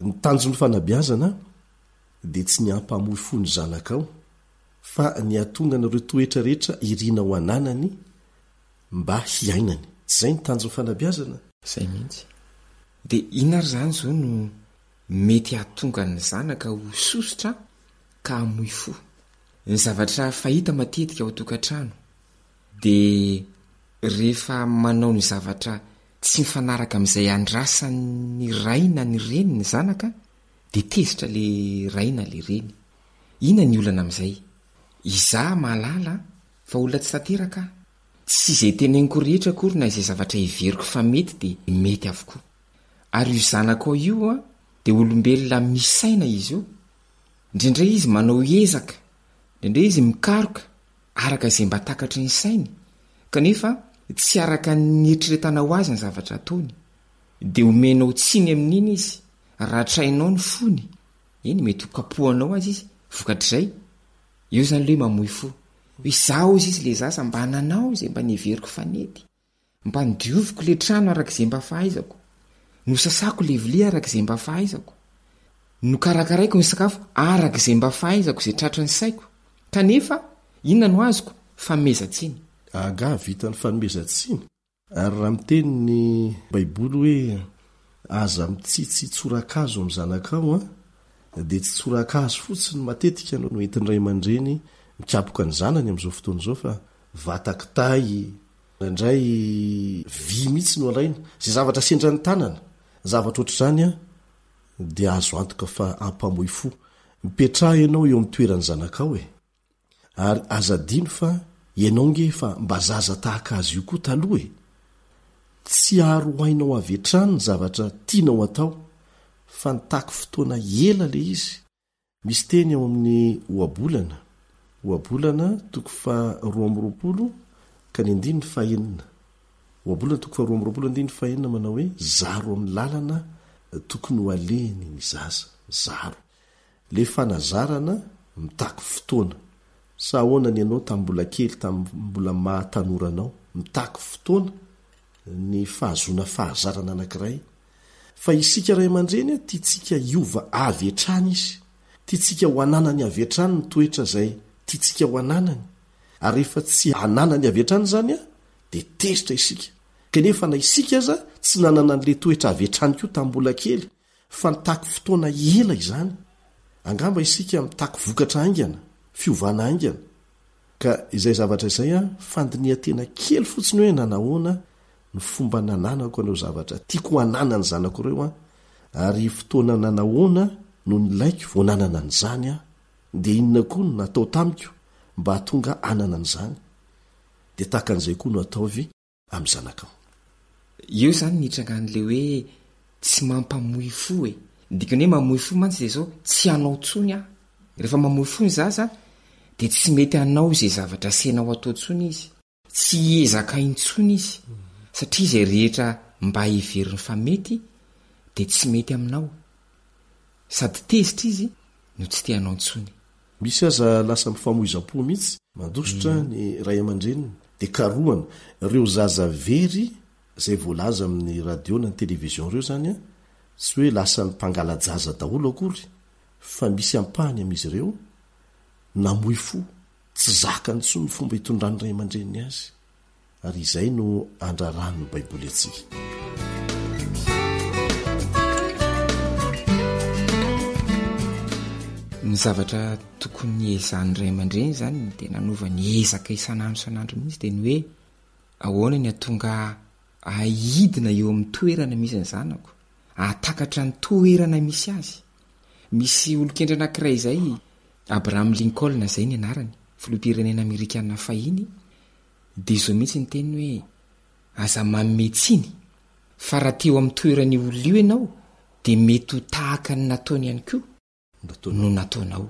Ny tanjon'ny fanabeazana dia tsy ny hampamoy fo ny zanakao, fa ny hahatonga an'ireo toetra rehetra irinao hananany mba hiainany. Tsy izay ny tanjon'ny fanabeazana? Izay mihitsy. Dia inona ary izany izao no mety hahatonga ny zanaka ho sosotra ka hamoy fo? Ny zavatra fahita matetika ao an-tokantrano dia rehefa manao ny zavatra tsy mifanaraka amin'izay andrasan'ny ray na ny reny ny zanaka dia tezitra ilay ray na ilay reny. Inona ny olana amin'izay? Izaho mahalala fa olona tsy tanteraka aho. Tsy izay teneniko rehetra akory na izay zavatra heveriko fa mety dia mety avokoa. Ary io zanakao io an, dia olombelona misaina izy io. Indraindray izy manao ezaka, indraindray izy mikaroka araka izay mba takatry ny sainy, kanefa tsy araka ny nieritreretanao azy ny zavatra ataony. Dia omenao tsiny amin'iny izy, ratrainao ny fony, Eny, mety ho kapohanao aza izy vokatr'izay. Eo izany ilay hoe mamoy fo. Hoe izaho hozy izy ilay zaza mba nanao izay mba neveriko fa nety. Mba nodioviko ilay trano araka izay mba fahaizako. Nosasako ilay vilia araka izay mba fahaizako. Nokarakaraiko ny sakafo araka izay mba fahaizako izay tratry ny saiko. Kanefa, inona no azoko? Fanomezan-tsiny. Angaha vitan'ny fanomezan-tsiny? Ary raha miteny ny Baiboly hoe aza mitsitsy tsorakazo amin'ny zanakao an, Dia tsy tsorakazo fotsiny matetika no entin'ny ray aman-dreny mikapoka ny zanany amin'izao fotoana izao fa vata kitay, indraindray vy mihitsy no alaina. Izay zavatra sendra ny tanana, zavatra ohatr'izany dia azo antoka fa hampamoy fo. Mipetraha ianao eo amin'ny toeran'ny zanakao e! Ary aza adino fa ianao nge efa mba zaza tahaka azy io koa taloha e! Tsy ary ho hainao avy hatrany ny zavatra tianao atao fa nitaky fotoana ela le izy. Misy teny ao amin'ny Ohabolana, Ohabolana toko faha 22 ka ny andininy faha enina. Ohabolana toko faha 22 andininy faha enina manao hoe zaro amin'ny lalana tokony ho alehiny ny zaza. Zaro. Le fanazarana mitaky fotoana. Sa ahoana ny anao tamin'ny mbola kely tamin'ny mbola maha tanora anao? Mitaky fotoana ny fahazoana fahazarana anankiray. Fa isika ray aman-dreny tiantsika hiova avy hatrany izy. Tiantsika ho ananany avy hatrany ny toetra izay tiantsika ho ananany. Ary rehefa tsy ananany avy hatrany izany dia tezitra isika. Kanefa na isika aza tsy nanana an'ilay toetra avy hatrany koa tamin'ny mbola kely Fa nitaky fotoana ela izany. Angamba isika mitaky vokatra haingana, fiovana haingana. Ka izay zavatra izay an, fandinihan-tena kely fotsiny hoe nanahoana ny fomba nananako an'ireo zavatra tiako hananan'ny zanako ireo an, ary fotoana nanahoana no nilaiko vao nanana an'izany aho, dia inona koa no natao tamiko mba hahatonga hanana an'izany. Dia tahaka an'izay koa no ataovy amin'ny zanakao. Eo izany ny itrangan'ilay hoe tsy mampamoy fo e. Ny dikan'ny hoe mamoy fo mantsy dia izao, tsy hanao intsony aho. Rehefa mamoy fo ny zaza dia tsy mety hanao izay zavatra asainao atao intsony izy. Tsy hiezaka intsony izy satria izay rehetra mba heveriny fa mety dia tsy mety aminao. Sady tezitra izy no tsy te hanao intsony. Misy aza lasa mifamoizam-po mihitsy, mandositra ny ray aman-dreniny, dia karohana. Ireo zaza very izay voalaza amin'ny radio na ny télévision ireo izany an, tsy hoe lasan'ny mpangala-jaza daholo akory fa misy ampahany amin'izy ireo namoy fo, tsy zakany intsony ny fomba itondran'ny ray aman-dreniny azy. Ary izay no andraran'ny Baiboly antsika. Ny zavatra tokony hiezahan'ny ray aman-dreny izany ny tena anaovany ezaka isan'andro isan'andro mihitsy dia ny hoe ahoana ny hahatonga ahy hidina eo amin'ny toerana misy ny zanako, hahatakatra ny toerana misy azy. Misy olon-kendry anankiray izay, Abraham Lincoln izay ny anarany, filoham-pirenena amerikana fahiny, Dia izao mihitsy ny teniny hoe, Aza manome tsiny, fa raha teo amin'ny toeran'io olona io ianao, dia mety ho tahaka ny nataony ihany koa no nataonao.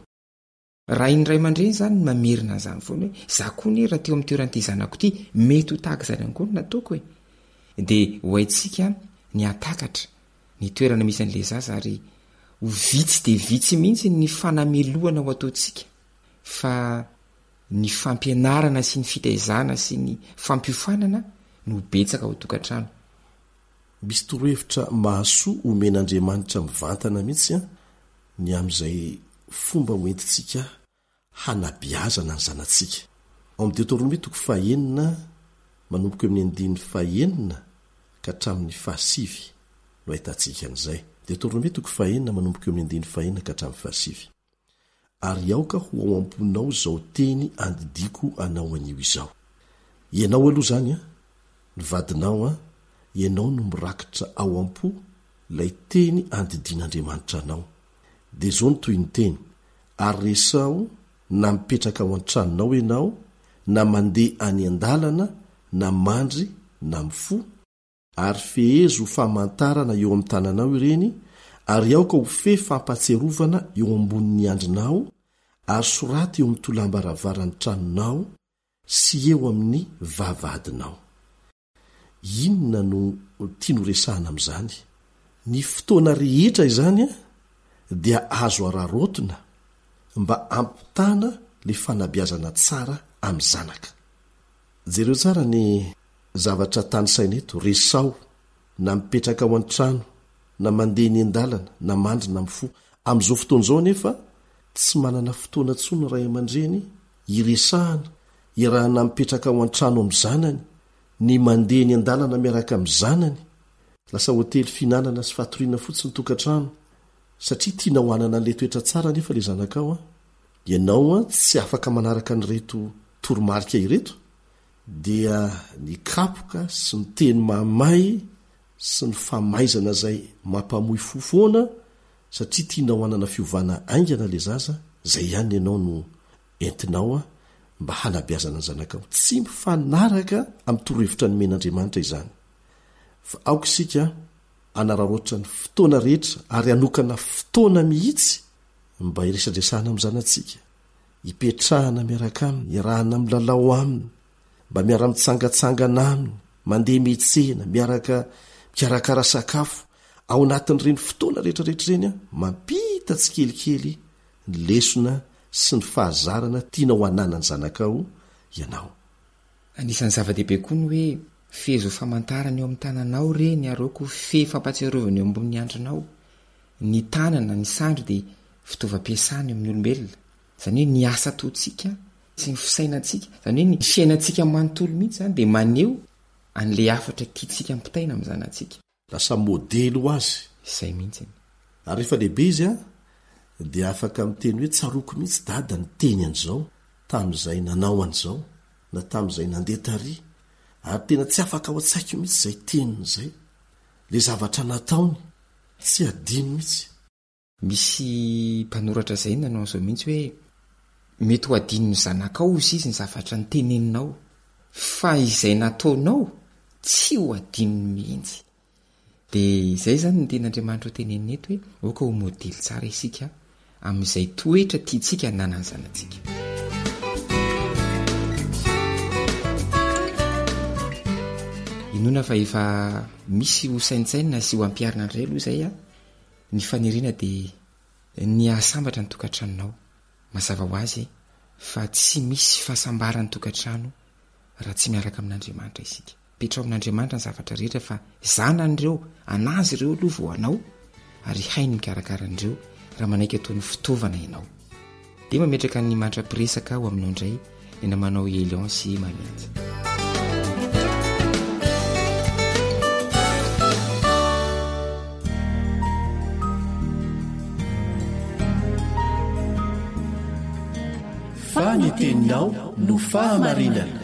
Raha ny ray aman-dreny izany no mamerina an'izany foana hoe, za koa anie raha teo amin'ny toeran'ity zanako ity, mety ho tahaka izany ihany koa no nataoko e! Dia ho haintsika ny hahatakatra ny toerana misy an'ilay zaza ary ho vitsy dia vitsy mihitsy ny fanamelohana ho ataontsika fa Ny fampianarana sy ny fitaizana sy ny fampiofanana no betsaka ao tokantrano. Misy torohevitra mahasoa omen'Andriamanitra mivantana mihitsy ny amin'izay fomba hoentintsika hanabeazana ny zanatsika. Ao amin'ny Deoteronomia toko fahenina manomboka eo amin'ny andininy fahenina ka hatramin'ny fahasivy no ahitantsika an'izay. Deoteronomia toko fahenina manomboka eo amin'ny andininy fahenina ka hatramin'ny fahasivy. Ary aoka ho ao am-ponao izao teny andidiako anao anio izao. Ianao aloha izany an, ny vadinao an, ianao no mirakitra ao am-po ilay teny andidian'Andriamanitra anao. Dia izao no tohin'ny teny, Ary resaho na mipetraka ao an-tranonao ianao, na mandeha any an-dalana, na mandry, na mifoha, Ary fehezo ho famantarana eo amin'ny tananao ireny, ary aoka ho fehy fampahatsiarovana eo ambonin'ny andrinao, ary soraty eo amin'ny tolam-baravaran'ny tranonao sy eo amin'ny vavahadinao. Inona no tiany horesahana amin'izany? Ny fotoana rehetra izany dia azo araraotina mba hampitana ilay fanabeazana tsara amin'ny zanaka. Jereo tsara ny Zavatra tanisaina eto, resaho, na mipetraka ao an-trano, na mandeha eny an-dalana, na mandry na mifoha. Amin'izao fotoana izao anefa, tsy manana fotoana intsony ny ray aman-dreny hiresahana, hiarahana mipetraka ao an-trano amin'ny zanany, ny mandeha eny an-dalana miaraka amin'ny zanany. Lasa hotely fihinanana sy fatoriana fotsiny ny tokantrano. Satria tianao hanana an'ilay toetra tsara anefa ilay zanakao an, ianao an tsy afaka manaraka an'ireto toromarika ireto, dia ny kapoka sy ny teny mahamay sy ny famaizana izay mampamoy fo foana satria tianao hanana fiovana haingana ilay zaza, izay ihany ny anao no entinao mba hanabeazana ny zanakao. Tsy mifanaraka amin'ny torohevitra nomen'Andriamanitra izany. Fa aoka isika hanararaotra ny fotoana rehetra ary hanokana fotoana mihitsy mba hiresadresahana amin'ny zanatsika, hipetrahana miaraka aminy, hiarahana milalao aminy, mba miara-mitsangatsangana aminy, mandeha miantsena, miaraka mikarakara sakafo. Ao anatin'ireny fotoana rehetrarehetra ireny, mampita tsikelikely ny lesona sy ny fahazarana tianao hananan'ny zanakao ianao. Anisan'ny zava-dehibe koa ny hoe fehezo famantarana eo amin'ny tananao re ny ary aoka ho fehy fampahatsiarovana eo ambonin'ny andrinao. Ny tanana, ny sandry dia fitaovam-piasana eo amin'ny olombelona. Izany hoe ny asa ataontsika sy ny fisainantsika, izany hoe ny fiainantsika manontolo mihitsy izany dia maneho an'ilay hafatra tiantsika ampitaina amin'ny zanatsika. Lasa modely ho azy. Izay mihitsy. Ary rehefa lehibe izy an, dia afaka miteny hoe tsaroako mihitsy dada niteny an'izao, tamin'izay nanao an'izao, na tamin'izay nandeha tary, ary tena tsy afaka ao an-tsaiko mihitsy izay teniny izay, ilay zavatra nataony, tsy adino mihitsy. Misy mpanoratra izay nanao an'izao mihitsy hoe, mety ho adinon'ny zanakao hozy izy ny zavatra noteneninao, fa izay nataonao tsy ho adinony mihitsy. Dia izay izany no tian'Andriamanitra ho tenenina eto hoe, aoka ho modely tsara isika amin'izay toetra tiantsika hananan'ny zanatsika. Inoana fa efa misy ho saintsainina sy ho ampiharina indray aloha izay an! Ny faniriana dia ny hahasambatra ny tokantranonao. Mazava ho azy fa tsy misy fahasambaran'ny tokantrano raha tsy miaraka amin'Andriamanitra isika. Petraho amin'Andriamanitra ny zavatra rehetra fa zanany ireo, an'azy ireo aloha vao anao ary hainy mikarakara an'ireo raha manaiky ataony fitaovana ianao. Dia mametraka ny mandra-piresaka ho aminao indray ny namanao Elion sy Mamianja. Fa ny teninao no fahamarinana.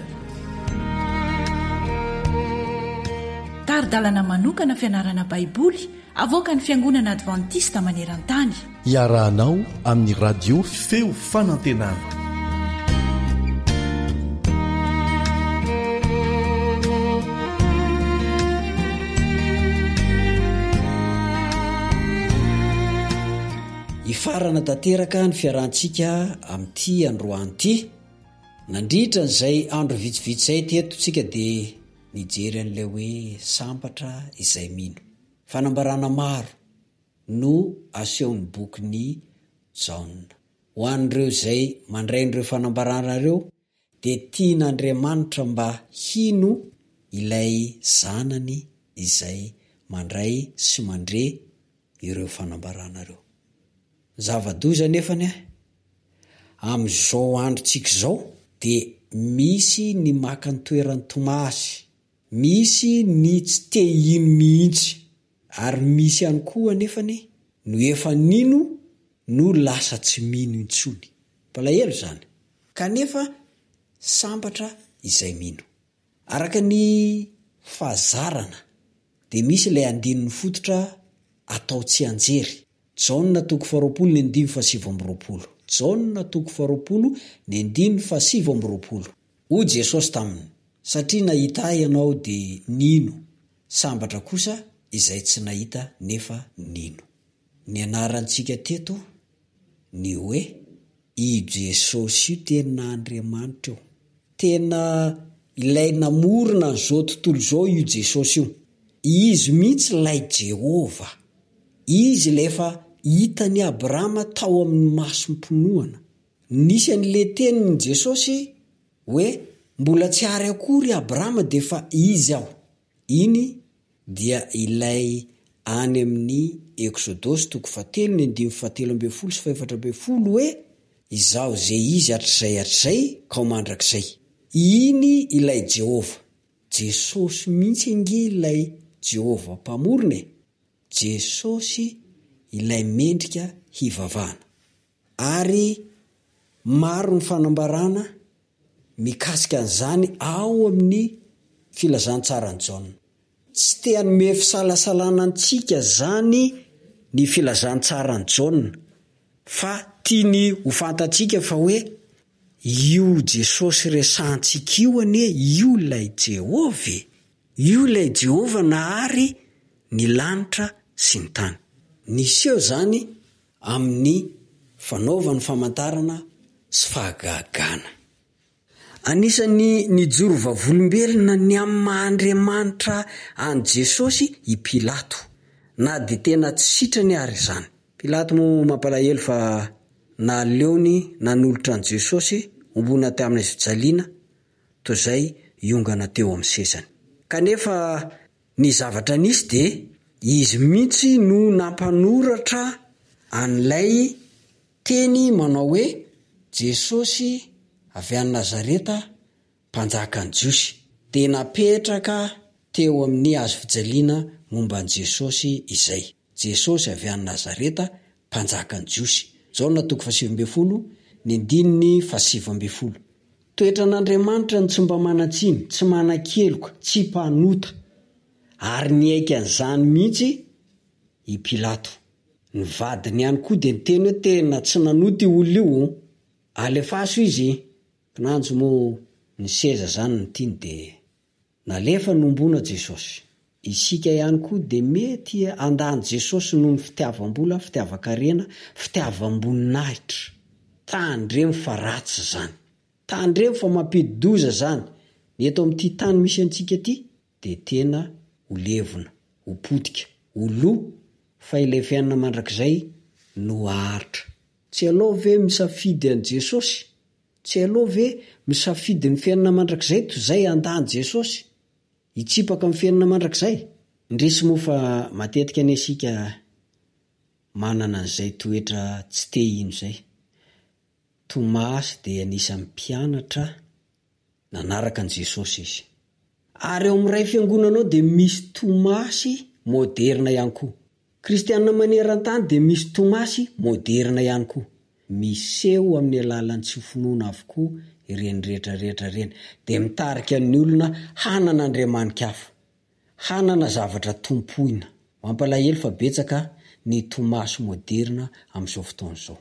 Tari-dalana manokana fianarana Baiboly Avoakan'ny Fiangonana Advantista maneran-tany. Iarahanao amin'ny Radio Feo Fanantenana. Hifarana tanteraka ny fiarahantsika amin'ity androany ity. Nandritra an'izay andro vitsivitsy izay teto tsika dia nijery an'ilay hoe sambatra izay mino. Fanambarana maro no asehon'ny bokin'i Jaona. Ho an'ireo izay mandray an'ireo fanambarana ireo dia tian'Andriamanitra mba hino ilay Zanany izay mandray sy mandre ireo fanambarana ireo. Ny zava-doza anefany amin'izao androntsika izao dia misy ny maka ny toeran'i Tomasy Misy ny tsy te hino mihitsy, ary misy ihany koa anefany no efa nino no lasa tsy mino intsony. Mpalahelo izany. Kanefa sambatra izay mino. Araka ny fahazarana dia misy ilay andininy fototra atao tsianjery, Jaona toko faharoapolo ny andininy fahasivy amby roapolo. Jaona toko faharoapolo ny andininy fahasivy amby roapolo. Hoy Jesosy taminy, Satria nahita Ahy ianao dia nino, sambatra kosa izay tsy nahita nefa nino. Nianarantsika teto ny hoe i Jesosy io tena Andriamanitra io. Tena ilay namorona an'izao tontolo izao io Jesosy io. Izy mihitsy ilay Jehovah. Izy ilay efa hitan'i Abrahama tao amin'ny masom-pinoana. Nisy an'ilay tenin'i Jesosy hoe mbola tsy ary akory Abrahama dia efa izy aho. Iny dia ilay any amin'ny Eksodosy toko fahatelo ny andininy fahatelo ambinifolo sy fahefatra ambinifolo hoe Izaho izay izy hatrizay hatrizay ka ho mandrakizay. Iny ilay Jehovah. Jesosy mihitsy ange ilay Jehovah Mpamorona e! Jesosy. Ilay mendrika hivavahana. Ary maro ny fanambarana mikasika an'izany ao amin'ny Filazantsaran'i Jaona. Tsy te hanome fisalasalana antsika izany ny Filazantsaran'i Jaona, fa tiany ho fantatsika fa hoe io Jesosy resahantsika io anie io ilay Jehovah e! Io ilay Jehovah nahary ny lanitra sy ny tany. Niseho izany amin'ny fanaovany famantarana sy fahagagana. Anisan'ny nijoro vavolombelona ny amin'ny maha Andriamanitra an'i Jesosy i Pilato, na dia tena tsy sitrany ary izany. Pilato moa mampalahelo fa naleony nanolotra an'i Jesosy hombona tamin'ny hazofijaliana toy izay hiongana teo amin'ny sezany. Kanefa ny zavatra nisy dia izy mihitsy no nampanoratra an'ilay teny manao hoe Jesosy avy any Nazareta, Mpanjakan'ny Jiosy. Dia napetraka teo amin'ny hazofijaliana momba an'i Jesosy izay. Jesosy avy any Nazareta, Mpanjakan'ny Jiosy. Jaona toko fahasivy ambin'ny folo, ny andininy fahasivy ambin'ny folo. Toetran'Andriamanitra ny tsy mba manan-tsiny, tsy manan-keloka, tsy mpanota. Ary niaiky an'izany mihitsy i Pilato. Ny vadiny ihany koa dia niteny hoe tena tsy nanota io olona io, alefaso izy. Kinanjo moa ny seza zany no tiany dia nalefa nombona Jesosy. Isika ihany koa dia mety handà an'i Jesosy noho ny fitiavam-bola, fitiavan-karena, fitiavam-boninahitra. Tandremo fa ratsy izany. Tandremo fa mampidi-doza izany. Ny eto amin'ity tany misy antsika ity dia tena ho levona, ho potika, ho lo fa ilay fiainana mandrakizay no haharitra. Tsy aleo ve misafidy an'i Jesosy? Tsy aleo ve misafidy ny fiainana mandrakizay toy izay handà an'i Jesosy? Hitsipaka ny fiainana mandrakizay? Indrisy moa fa matetika anie isika manana an'izay toetra tsy te hino izay. Tomasy dia anisan'ny mpianatra nanaraka an'i Jesosy izy. Ary ao amin'ny iray fiangonana ao dia misy Tomasy moderina ihany koa. Kristianina maneran-tany dia misy Tomasy moderina ihany koa. Miseho amin'ny alalan'ny tsy finoana avokoa ireny rehetra rehetra ireny, dia mitarika ny olona hanana andriamani-kafa, hanana zavatra tompoina. Mampalahelo fa betsaka ny Tomasy moderina amin'izao fotoana izao.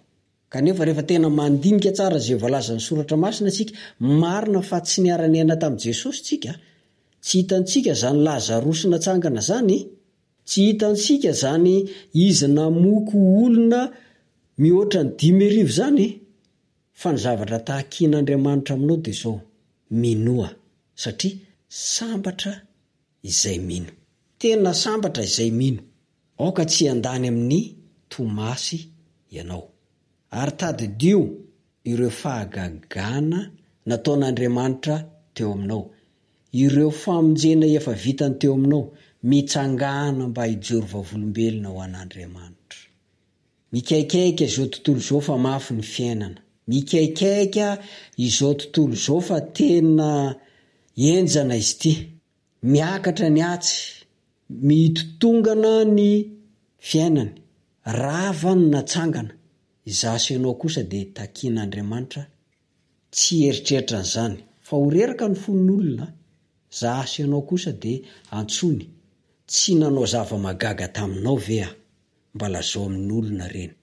Kanefa rehefa tena mandinika tsara izay voalazan'ny Soratra Masina isika, marina fa tsy niara-niaina tamin'i Jesosy isika, tsy hitantsika izany Lazarosy natsangana izany, tsy hitantsika izany Izy namoky olona mihoatra ny 5000 izany, fa ny zavatra tahakin'Andriamanitra aminao dia izao, minoa, satria sambatra izay mino. Tena sambatra izay mino. Aoka tsy hiandany amin'i Tomasy ianao. Ary tadidio ireo fahagagana nataon'Andriamanitra teo aminao, ireo famonjena efa vitany teo aminao, mitsangàna mba hijoro vavolombelona ho an'Andriamanitra. Mikaikaika izao tontolo izao fa mafy ny fiainana. Mikaikaika izao tontolo izao fa tena henjana izy ity. Miakatra ny atsy, mitotongana ny fiainany, rava ny natsangana, izaho sy ianao kosa dia takian'Andriamanitra tsy hieritreritra an'izany, fa ho reraka ny fon'olona, izaho sy ianao kosa dia antsoiny, tsy nanao zava-mahagaga taminao ve aho? Mba lazao amin'olona ireny.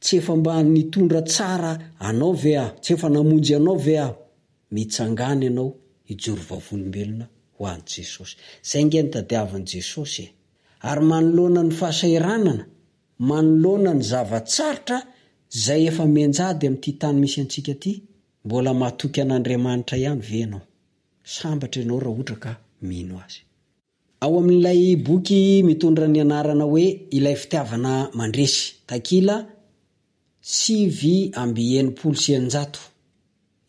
Tsy efa mba nitondra tsara anao ve aho? Tsy efa namonjy anao ve aho? Mitsangàna ianao hijoro vavolombelona ho an'i Jesosy. Izay ange no tadiavin'i Jesosy e! Ary manoloana ny fahasahiranana, manoloana ny zava-tsarotra izay efa mianjady amin'ity tany misy antsika ity, mbola matoky an'Andriamanitra ihany ve ianao? Sambatra ianao raha ohatra ka mino Azy. Ao amin'ilay boky mitondra ny anarana hoe Ilay Fitiavana Mandresy, takila 669,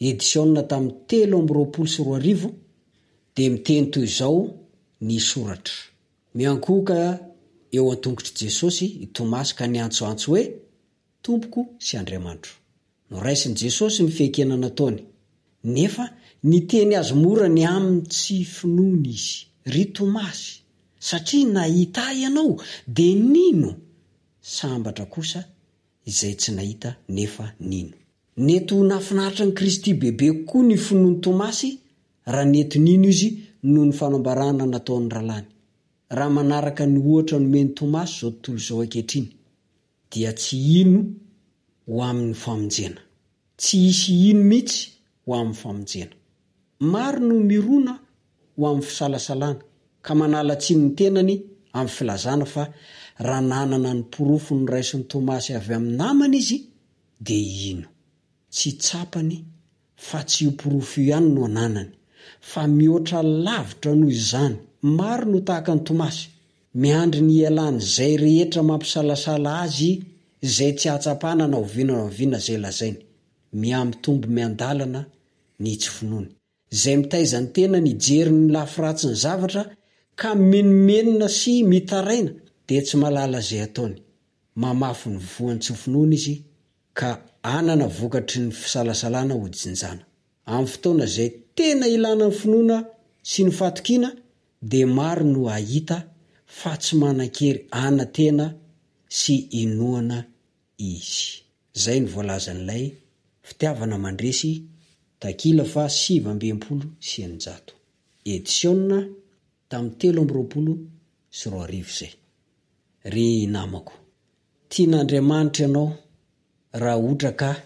edisiona tamin'ny 2023, dia miteny toy izao ny soratra, Miankohoka eo an-tongotr'i Jesosy i Tomasy ka niantsoantso hoe, Tompoko sy Andriamanitro. Noraisin'i Jesosy ny fiaikena nataony, nefa niteny azy mora ny amin'ny tsy finoany izy. Ry Tomasy, satria nahita ahy ianao, dia nino! Sambatra kosa izay tsy nahita nefa nino. Nety ho nahafinaritra an'i Kristy bebe kokoa ny finoan'i Tomasy raha nety nino izy noho ny fanambarana nataon'ny rahalahiny. Raha manaraka ny ohatra nomen'i Tomasy izao tontolo izao ankehitriny, dia tsy hino ho amin'ny famonjena. Tsy hisy hino mihitsy ho amin'ny famonjena. Maro no mirona ho amin'ny fisalasalana, ka manala tsiny ny tenany amin'ny filazana fa raha nanana ny porofo noraisin'i Tomasy avy amin'ny namany izy, dia hino. Tsy tsapany fa tsy io porofo io ihany no ananany, fa mihoatra lavitra noho izany. Maro no tahaka an'i Tomasy, miandry ny hialan'izay rehetra mampisalasala azy izay tsy hahatsapana na oviana na oviana izay lazainy. Mihamitombo miandalana ny tsy finoany. Izay mitaiza ny tenany hijery ny lafy ratsin'ny zavatra ka mimenomenona sy mitaraina dia tsy mahalala izay ataony. Mamafy ny voan'ny tsy finoana izy ka hanana vokatry ny fisalasalana ho jinjana. Amin'ny fotoana izay tena ilana ny finoana sy ny fahatokiana dia maro no hahita fa tsy manan-kery hanantena sy hinoana izy. Izay no voalazan'ilay Fitiavana mandresy takila faha 669. Edisiona tamin'ny 2023 izay. Ry namako, tian'Andriamanitra ianao raha otra ka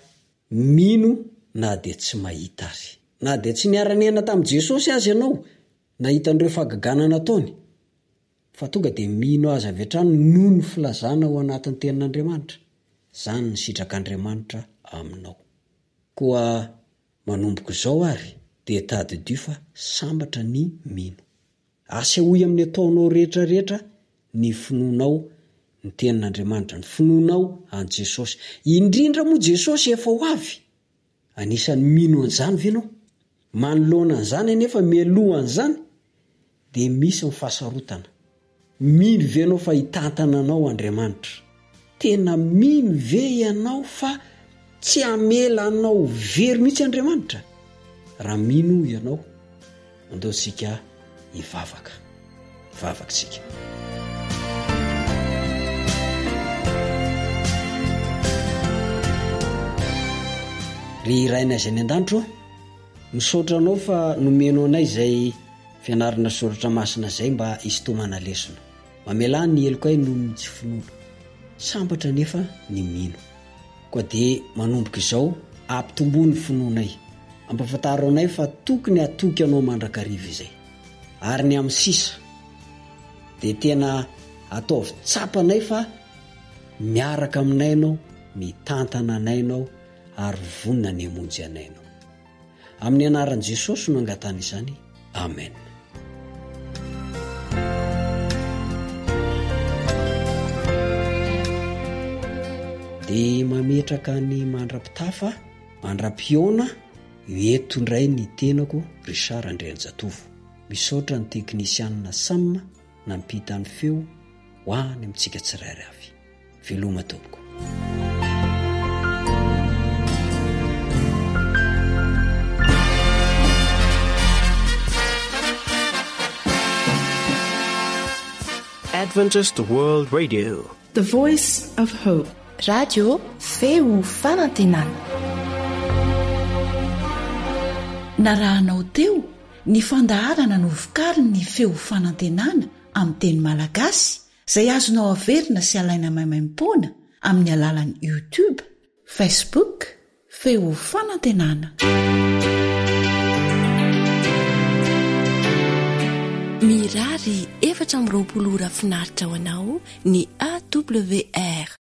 mino na dia tsy mahita azy. Na dia tsy niara-niaina tamin'i Jesosy aza ianao, nahita an'ireo fahagagana nataony, Fa tonga dia mino azy avy hatrany noho ny filazana ao anatin'ny Tenin'Andriamanitra. Izany ny sitrak'Andriamanitra aminao. Koa manomboka izao ary dia tadidio fa sambatra ny mino. Asehoy amin'ny ataonao rehetra rehetra ny finoanao ny Tenin'Andriamanitra, ny finoanao an'i Jesosy. Indrindra moa Jesosy efa ho avy. Anisan'ny mino an'izany ve ianao? Manoloana an'izany anefa, mialoha an'izany, dia misy ny fahasarotana. Mino ve ianao fa hitantana anao Andriamanitra? Tena mino ve ianao fa tsy hamela anao ho very mihitsy Andriamanitra? Raha mino ianao, andao isika hivavaka. Hivavaka isika. Ry Rainay izay any an-danitra ô, misaotra Anao fa nomenao anay izay fianarana soratra masina izay mba hisintomana lesona. Mamelà ny helokay noho ny tsy finoana. Sambatra anefa ny mino. Koa dia manomboka izao, ampitomboy ny finoanay. Ampahafantaro anay fa tokony hatoky Anao mandrakariva izay. Ary ny amin'ny sisa, dia tena ataovy tsapanay fa miaraka aminay Ianao, mitantana anay Ianao, ary vonona ny hamonjy anay Ianao. Amin'ny anaran'i Jesosy no angatahana izany. Amen. Dia mametraka ny mandra-pitafa, mandra-pihaona, eto indray ny tenako Richard Andrianjatovo. Misaotra ny teknisianina Sam nampita ny feo ho any amintsika tsirairay avy. Veloma tompoko. Adventist World Radio. The Voice of Hope. Radio Feo Fanantenana. Narahanao teo ny fandaharana novokarin'ny Feo Fanantenana amin'ny teny malagasy izay azonao averina sy alaina maimaimpoana amin'ny alalan'ny YouTube, Facebook, Feo Fanantenana. Mirary 24 ora finaritra ho anao ny AWR.